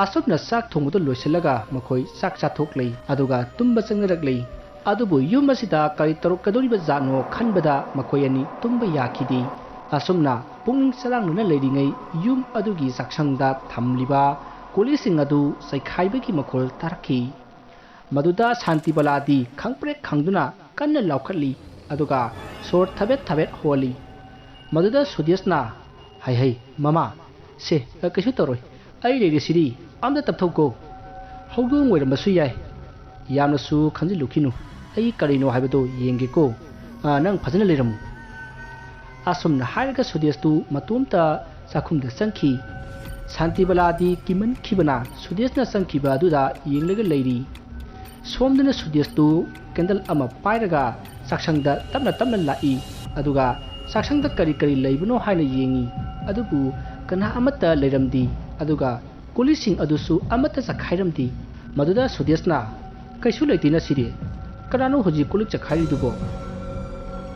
ꯑꯁꯨꯝꯅ ꯆꯥꯛ ꯊꯣꯡꯕꯗꯨ ꯂꯣꯏꯁꯤꯜꯂꯒ ꯃꯈꯣꯏ ꯆꯥꯛ ꯆꯥꯊꯣꯛꯂꯤ꯫ ꯑꯗꯨꯒ ꯇꯨꯝꯕ ꯆꯪꯅꯔꯛꯂꯤ꯫ ꯑꯗꯨꯕꯨ ꯌꯨꯝ ꯑꯁꯤꯗ ꯀꯔꯤ ꯇꯧꯔꯛꯀꯗꯧꯔꯤꯕ ꯖꯥꯠꯅꯣ ꯈꯟꯕꯗ ꯃꯈꯣꯏ ꯑꯅꯤ ꯇꯨꯝꯕ ꯌꯥꯈꯤꯗꯦ꯫ ꯑꯁꯨꯝꯅ ꯄꯨꯛꯅꯤꯡ ꯆꯔꯥꯡꯅꯅ ꯂꯩꯔꯤꯉꯩ ꯌꯨꯝ ꯑꯗꯨꯒꯤ ꯆꯥꯛꯁꯪꯗ ꯊꯝꯂꯤꯕ ꯀꯣꯜꯂꯤꯛꯁꯤꯡ ꯑꯗꯨ ꯆꯩꯈꯥꯏꯕꯒꯤ ꯃꯈꯣꯜ ꯇꯥꯔꯛꯈꯤ꯫ ꯃꯗꯨꯗ ꯁꯥꯟꯇꯤꯕꯂꯥꯗꯤ ꯈꯪꯄ꯭ꯔꯦꯛ ꯈꯪꯗꯨꯅ ꯀꯟꯅ ꯂꯥꯎꯈꯠꯂꯤ, ꯑꯗꯨꯒ ꯁꯣꯔ ꯊꯕꯦꯠ ꯊꯕꯦꯠ ꯍꯣꯜꯂꯤ꯫ ꯃꯗꯨꯗ ꯁꯨꯗꯦꯁꯅ, "ꯍꯩ ꯍꯩ, ꯃꯃꯥ, ꯁꯦ, ꯀꯩꯁꯨ ꯇꯧꯔꯣꯏ, ꯑꯩ ꯂꯩꯔꯤꯁꯤꯗꯤ, ꯑꯝꯇ ꯇꯞꯊꯧꯀꯣ꯫ ꯍꯧꯗꯣꯡ ꯑꯣꯏꯔꯝꯕꯁꯨ ꯌꯥꯏ꯫ ꯌꯥꯝꯅꯁꯨ ꯈꯟꯖꯤꯜꯂꯨꯈꯤꯅꯨ, ꯑꯩ ꯀꯔꯤꯅꯣ ꯍꯥꯏꯕꯗꯨ ꯌꯦꯡꯒꯦꯀꯣ꯫ ꯑ, ꯅꯪ ꯐꯖꯅ ꯂꯩꯔꯝꯃꯨ꯫" ꯑꯁꯨꯝꯅ ꯍꯥꯏꯔꯒ ꯁꯨꯗꯦꯁꯇꯨ ꯃꯇꯣꯝꯇ ꯆꯥꯛꯈꯨꯝꯗ ꯆꯪꯈꯤ꯫ ꯁꯥꯟꯇꯤꯕꯂꯥꯗꯤ ꯀꯤꯃꯟꯈꯤꯕꯅ ꯁꯨꯗꯦꯁꯅ ꯆꯪꯈꯤꯕ ꯑꯗꯨꯗ ꯌꯦꯡꯂꯒ ꯂꯩꯔꯤ꯫ ꯁꯣꯝꯗꯅ ꯁꯨꯗꯦꯁꯇꯨ ꯀꯦꯟꯗꯜ ꯑꯃ ꯄꯥꯏꯔꯒ ꯆꯥꯛꯁꯪꯗ ꯇꯞꯅ ꯇꯞꯅ ꯂꯥꯛꯏ, ꯑꯗꯨꯒ ꯆꯥꯛꯁꯪꯗ ꯀꯔꯤ ꯀꯔꯤ ꯂꯩꯕꯅꯣ ꯍꯥꯏꯅ ꯌꯦꯡꯏ꯫ ꯑꯗꯨꯕꯨ ꯀꯅꯥ ꯑꯃꯠꯇ ꯂꯩꯔꯝꯗꯦ, ꯑꯗꯨꯒ ꯀꯣꯜꯂꯤꯛꯁꯤꯡ ꯑꯗꯨꯁꯨ ꯑꯃꯠꯇ ꯆꯈꯥꯏꯔꯝꯗꯦ꯫ ꯃꯗꯨꯗ ꯁꯨꯗꯦꯁꯅ, "ꯀꯩꯁꯨ ꯂꯩꯇꯦꯅ ꯁꯤꯗꯤ꯫ ꯀꯅꯥꯅꯣ ꯍꯧꯖꯤꯛ ꯀꯣꯜꯂꯤꯛ ꯆꯈꯥꯏꯔꯤꯗꯨꯕꯣ?"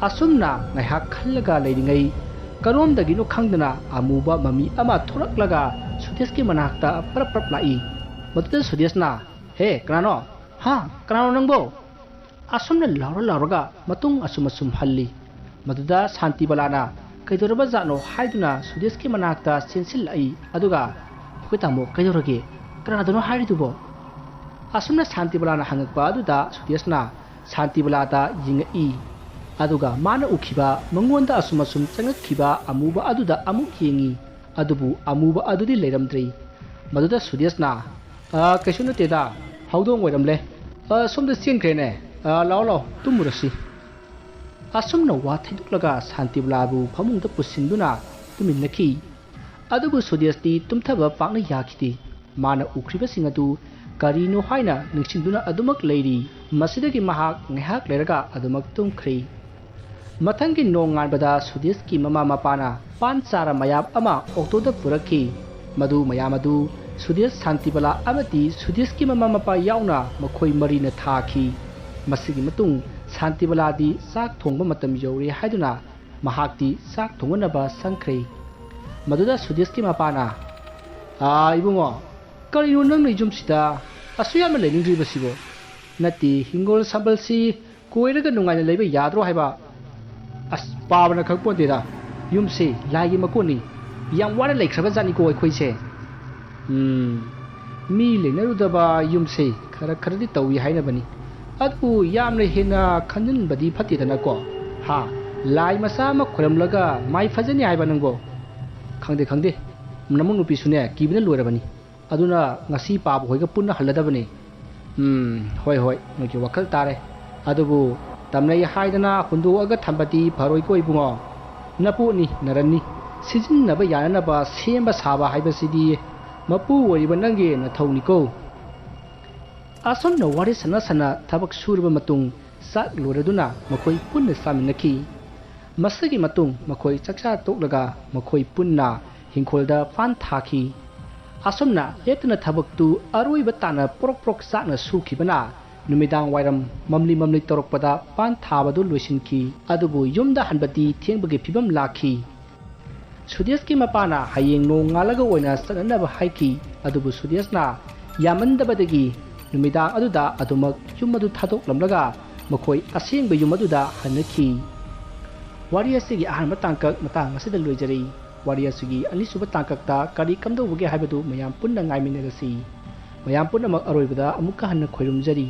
ꯑꯁꯨꯝꯅ ꯉꯥꯏꯍꯥꯛ ꯈꯜꯂꯒ ꯂꯩꯔꯤꯉꯩ, ꯀꯔꯣꯝꯗꯒꯤꯅꯣ ꯈꯪꯗꯅ ꯑꯃꯨꯕ ꯃꯃꯤ ꯑꯃ ꯊꯣꯔꯛꯂꯒ ꯁꯨꯗꯦꯁꯀꯤ ꯃꯅꯥꯛꯇ ꯄꯔꯞ ꯄꯔꯞ ꯂꯥꯛꯏ꯫ ꯃꯗꯨꯗ ꯁꯨꯗꯦꯁꯅ, "ꯍꯦ, ꯀꯅꯥꯅꯣ? ꯍꯥ? ꯀꯅꯥꯅꯣ ꯅꯪꯕꯣ?" ꯑꯁꯨꯝꯅ ꯂꯥꯎꯔ ꯂꯥꯎꯔꯒ ꯃꯇꯨꯡ ꯑꯁꯨꯝ ꯑꯁꯨꯝ ꯍꯜꯂꯤ꯫ ꯃꯗꯨꯗ ꯁꯥꯟꯇꯤꯕꯂꯥꯅ ꯀꯩꯗꯧꯔꯕ ꯖꯥꯠꯅꯣ ꯍꯥꯏꯗꯨꯅ ꯁꯨꯗꯦꯁꯀꯤ ꯃꯅꯥꯛꯇ ꯆꯦꯟꯁꯤꯜꯂꯛꯏ꯫ ꯑꯗꯨꯒ, "ꯑꯩꯈꯣꯏ ꯇꯥꯃꯣ, ꯀꯩꯗꯧꯔꯒꯦ? ꯀꯅꯥꯗꯅꯣ ꯍꯥꯏꯔꯤꯗꯨꯕꯣ?" ꯑꯁꯨꯝꯅ ꯁꯥꯟꯇꯤꯕꯂꯥꯅ ꯍꯪꯉꯛꯄ ꯑꯗꯨꯗ ꯁꯨꯗꯦꯁꯅ ꯁꯥꯟꯇꯤꯕꯂꯥꯗ ꯌꯦꯡꯉꯛꯏ꯫ ꯑꯗꯨꯒ ꯃꯥꯅ ꯎꯈꯤꯕ ꯃꯉꯣꯟꯗ ꯑꯁꯨꯝ ꯑꯁꯨꯝ ꯆꯪꯉꯛꯈꯤꯕ ꯑꯃꯨꯕ ꯑꯗꯨꯗ ꯑꯃꯨꯛ ꯌꯦꯡꯉꯤ꯫ ꯑꯗꯨꯕꯨ ꯑꯃꯨꯕ ꯑꯗꯨꯗꯤ ꯂꯩꯔꯝꯗ꯭ꯔꯦ꯫ ꯃꯗꯨꯗ ꯁꯨꯗꯦꯁꯅ, "ꯑ, ꯀꯩꯁꯨ ꯅꯠꯇꯦꯗ, ꯍꯧꯗꯣꯡ ꯑꯣꯏꯔꯝꯂꯦ꯫ ꯑ, ꯁꯣꯝꯗ ꯆꯦꯟꯈ꯭ꯔꯦꯅꯦ꯫ ꯑ, ꯂꯥꯛꯑꯣ, ꯂꯥꯛꯑꯣ, ꯇꯨꯝꯃꯨꯔꯁꯤ꯫" ꯑꯁꯨꯝꯅ ꯋꯥ ꯊꯩꯗꯣꯛꯂꯒ ꯁꯥꯟꯇꯤꯕꯂꯥꯕꯨ ꯐꯃꯨꯡꯗ ꯄꯨꯁꯤꯟꯗꯨꯅ ꯇꯨꯃꯤꯟꯅꯈꯤ꯫ ꯑꯗꯨꯕꯨ ꯁꯨꯗꯦꯁꯇꯤ ꯇꯨꯝꯊꯕ ꯄꯥꯛꯅ ꯌꯥꯈꯤꯗꯦ꯫ ꯃꯥꯅ ꯎꯈ꯭ꯔꯤꯕꯁꯤꯡ ꯑꯗꯨ ꯀꯔꯤꯅꯣ ꯍꯥꯏꯅ ꯅꯤꯡꯁꯤꯡꯗꯨꯅ ꯑꯗꯨꯃꯛ ꯂꯩꯔꯤ꯫ ꯃꯁꯤꯗꯒꯤ ꯃꯍꯥꯛ ꯉꯥꯏꯍꯥꯛ ꯂꯩꯔꯒ ꯑꯗꯨꯃꯛ ꯇꯨꯝꯈ꯭ꯔꯦ꯫ ꯃꯊꯪꯒꯤ ꯅꯣꯡꯉꯥꯟꯕꯗ ꯁꯨꯗꯦꯁꯀꯤ ꯃꯃꯥ ꯃꯄꯥꯅ ꯄꯥꯟ ꯆꯥꯔ ꯃꯌꯥꯝ ꯑꯃ ꯑꯣꯛꯇꯣꯗ ꯄꯨꯔꯛꯈꯤ꯫ ꯃꯗꯨ ꯃꯌꯥꯝ ꯑꯗꯨ ꯁꯨꯗꯦꯁ, ꯁꯥꯟꯇꯤꯕꯂꯥ ꯑꯃꯗꯤ ꯁꯨꯗꯦꯁꯀꯤ ꯃꯃꯥ ꯃꯄꯥ ꯌꯥꯎꯅ ꯃꯈꯣꯏ ꯃꯔꯤꯅ ꯊꯥꯈꯤ꯫ ꯃꯁꯤꯒꯤ ꯃꯇꯨꯡ ꯁꯥꯟꯇꯤꯕꯂꯥꯗꯤ ꯆꯥꯛ ꯊꯣꯡꯕ ꯃꯇꯝ ꯌꯧꯔꯦ ꯍꯥꯏꯗꯨꯅ ꯃꯍꯥꯛꯇꯤ ꯆꯥꯛ ꯊꯣꯡꯅꯅꯕ ꯆꯪꯈ꯭ꯔꯦ꯫ ꯃꯗꯨꯗ ꯁꯨꯗꯦꯁꯀꯤ ꯃꯄꯥꯅ, "ꯑꯥ, ꯏꯕꯨꯡꯉꯣ, ꯀꯔꯤꯅꯣ ꯅꯪꯅ ꯌꯨꯝꯁꯤꯗ ꯑꯁꯨꯛ ꯌꯥꯝꯅ ꯂꯩꯅꯤꯡꯗ꯭ꯔꯤꯕꯁꯤꯕꯣ? ꯅꯠꯇꯦ, ꯍꯤꯡꯒꯣꯜ ꯁꯝꯕꯜꯁꯤ ꯀꯣꯏꯔꯒ ꯅꯨꯡꯉꯥꯏꯅ ꯂꯩꯕ ꯌꯥꯗ꯭ꯔꯣ ꯍꯥꯏꯕ?" "ꯑꯁ, ꯄꯥꯕꯅ ꯈꯪꯄꯣꯟꯇꯦꯗ꯫ ꯌꯨꯝꯁꯦ ꯂꯥꯏꯒꯤ ꯃꯀꯣꯟꯅꯤ꯫ ꯌꯥꯝ ꯋꯥꯅ ꯂꯩꯈ꯭ꯔꯕ ꯖꯥꯠꯅꯤꯀꯣ ꯑꯩꯈꯣꯏꯁꯦ꯫" ꯎꯝ, ꯃꯤ ꯂꯩꯅꯔꯨꯗꯕ ꯌꯨꯝꯁꯦ ꯈꯔ ꯈꯔꯗꯤ ꯇꯧꯏ ꯍꯥꯏꯅꯕꯅꯤ꯫ ꯑꯗꯨꯕꯨ ꯌꯥꯝꯅ ꯍꯦꯟꯅ ꯈꯟꯖꯤꯟꯕꯗꯤ ꯐꯠꯇꯦꯗꯅꯀꯣ꯫ ꯍꯥ, ꯂꯥꯏ ꯃꯆꯥ ꯑꯃ ꯈꯣꯏꯔꯝꯂꯒ ꯃꯥꯏ ꯐꯖꯅꯤ ꯍꯥꯏꯕ ꯅꯪꯕꯣ? ꯈꯪꯗꯦ, ꯈꯪꯗꯦ꯫ ꯅꯃꯧ ꯅꯨꯄꯤꯁꯨꯅꯦ ꯀꯤꯕꯅ ꯂꯣꯏꯔꯕꯅꯤ꯫ ꯑꯗꯨꯅ ꯉꯁꯤ ꯄꯥꯕ ꯍꯣꯏꯒ ꯄꯨꯟꯅ ꯍꯜꯂꯗꯕꯅꯤ꯫ ꯎꯝ, ꯍꯣꯏ, ꯍꯣꯏ, ꯅꯣꯏꯒꯤ ꯋꯥꯈꯜ ꯇꯥꯔꯦ꯫ ꯑꯗꯨꯕꯨ ꯇꯝꯅꯩ ꯍꯥꯏꯗꯅ ꯍꯨꯟꯗꯣꯛꯑꯒ ꯊꯝꯕꯗꯤ ꯐꯔꯣꯏꯀꯣ ꯏꯕꯨꯡꯉꯣ꯫ ꯅꯄꯣꯠꯅꯤ, ꯅꯔꯟꯅꯤ꯫ ꯁꯤꯖꯤꯟꯅꯕ ꯌꯥꯅꯅꯕ ꯁꯦꯝꯕ ꯁꯥꯕ ꯍꯥꯏꯕꯁꯤꯗꯤ ꯃꯄꯨ ꯑꯣꯏꯔꯤꯕ ꯅꯪꯒꯤ ꯅꯊꯧꯅꯤꯀꯣ꯫ ꯑꯁꯨꯝꯅ ꯋꯥꯔꯤ ꯁꯥꯟꯅ ꯁꯥꯟꯅ ꯊꯕꯛ ꯁꯨꯔꯕ ꯃꯇꯨꯡ ꯆꯥꯛ ꯂꯣꯏꯔꯗꯨꯅ ꯃꯈꯣꯏ ꯄꯨꯟꯅ ꯆꯥꯃꯤꯟꯅꯈꯤ꯫ ꯃꯁꯤꯒꯤ ꯃꯇꯨꯡ ꯃꯈꯣꯏ ꯆꯥꯛꯆꯥ ꯇꯣꯛꯂꯒ ꯃꯈꯣꯏ ꯄꯨꯟꯅ ꯍꯤꯡꯈꯣꯜꯗ ꯄꯥꯟ ꯊꯥꯈꯤ꯫ ꯑꯁꯨꯝꯅ ꯂꯦꯞꯇꯅ ꯊꯕꯛꯇꯨ ꯑꯔꯣꯏꯕ ꯇꯥꯅ ꯄ꯭ꯔꯣꯛ ꯄ꯭ꯔꯣꯛ ꯆꯥꯛꯅ ꯁꯨꯈꯤꯕꯅ ꯅꯨꯃꯤꯗꯥꯡ ꯋꯥꯏꯔꯝ ꯃꯝꯂꯤ ꯃꯝꯂꯤ ꯇꯧꯔꯛꯄꯗ ꯄꯥꯟ ꯊꯥꯕꯗꯨ ꯂꯣꯏꯁꯤꯟꯈꯤ꯫ ꯑꯗꯨꯕꯨ ꯌꯨꯝꯗ ꯍꯟꯕꯗꯤ ꯊꯦꯡꯕꯒꯤ ꯐꯤꯕꯝ ꯂꯥꯛꯈꯤ꯫ ꯁꯨꯗꯦꯁꯀꯤ ꯃꯄꯥꯅ ꯍꯌꯦꯡ ꯅꯣꯡꯉꯥꯜꯂꯒ ꯑꯣꯏꯅ ꯆꯠꯅꯅꯕ ꯍꯥꯏꯈꯤ꯫ ꯑꯗꯨꯕꯨ ꯁꯨꯗꯦꯁꯅ ꯌꯥꯃꯟꯗꯕꯗꯒꯤ ꯅꯨꯃꯤꯗꯥꯡ ꯑꯗꯨꯗ ꯑꯗꯨꯃꯛ ꯌꯨꯝ ꯑꯗꯨ ꯊꯥꯗꯣꯛꯂꯝꯂꯒ ꯃꯈꯣꯏ ꯑꯁꯦꯡꯕ ꯌꯨꯝ ꯑꯗꯨꯗ ꯍꯟꯅꯈꯤ꯫ ꯋꯥꯔꯤ ꯑꯁꯤꯒꯤ ꯑꯍꯥꯟꯕ ꯇꯥꯡꯀꯛ ꯃꯇꯥꯡ ꯑꯁꯤꯗ ꯂꯣꯏꯖꯔꯤ꯫ ꯋꯥꯔꯤ ꯑꯁꯤꯒꯤ ꯑꯅꯤꯁꯨꯕ ꯇꯥꯡꯀꯛꯇ ꯀꯔꯤ ꯀꯝꯗꯧꯕꯒꯦ ꯍꯥꯏꯕꯗꯨ ꯃꯌꯥꯝ ꯄꯨꯟꯅ ꯉꯥꯏꯃꯤꯟꯅꯔꯁꯤ꯫ ꯃꯌꯥꯝ ꯄꯨꯝꯅꯃꯛ ꯑꯔꯣꯏꯕꯗ ꯑꯃꯨꯛꯀ ꯍꯟꯅ ꯈꯣꯏꯔꯨꯝꯖꯔꯤ꯫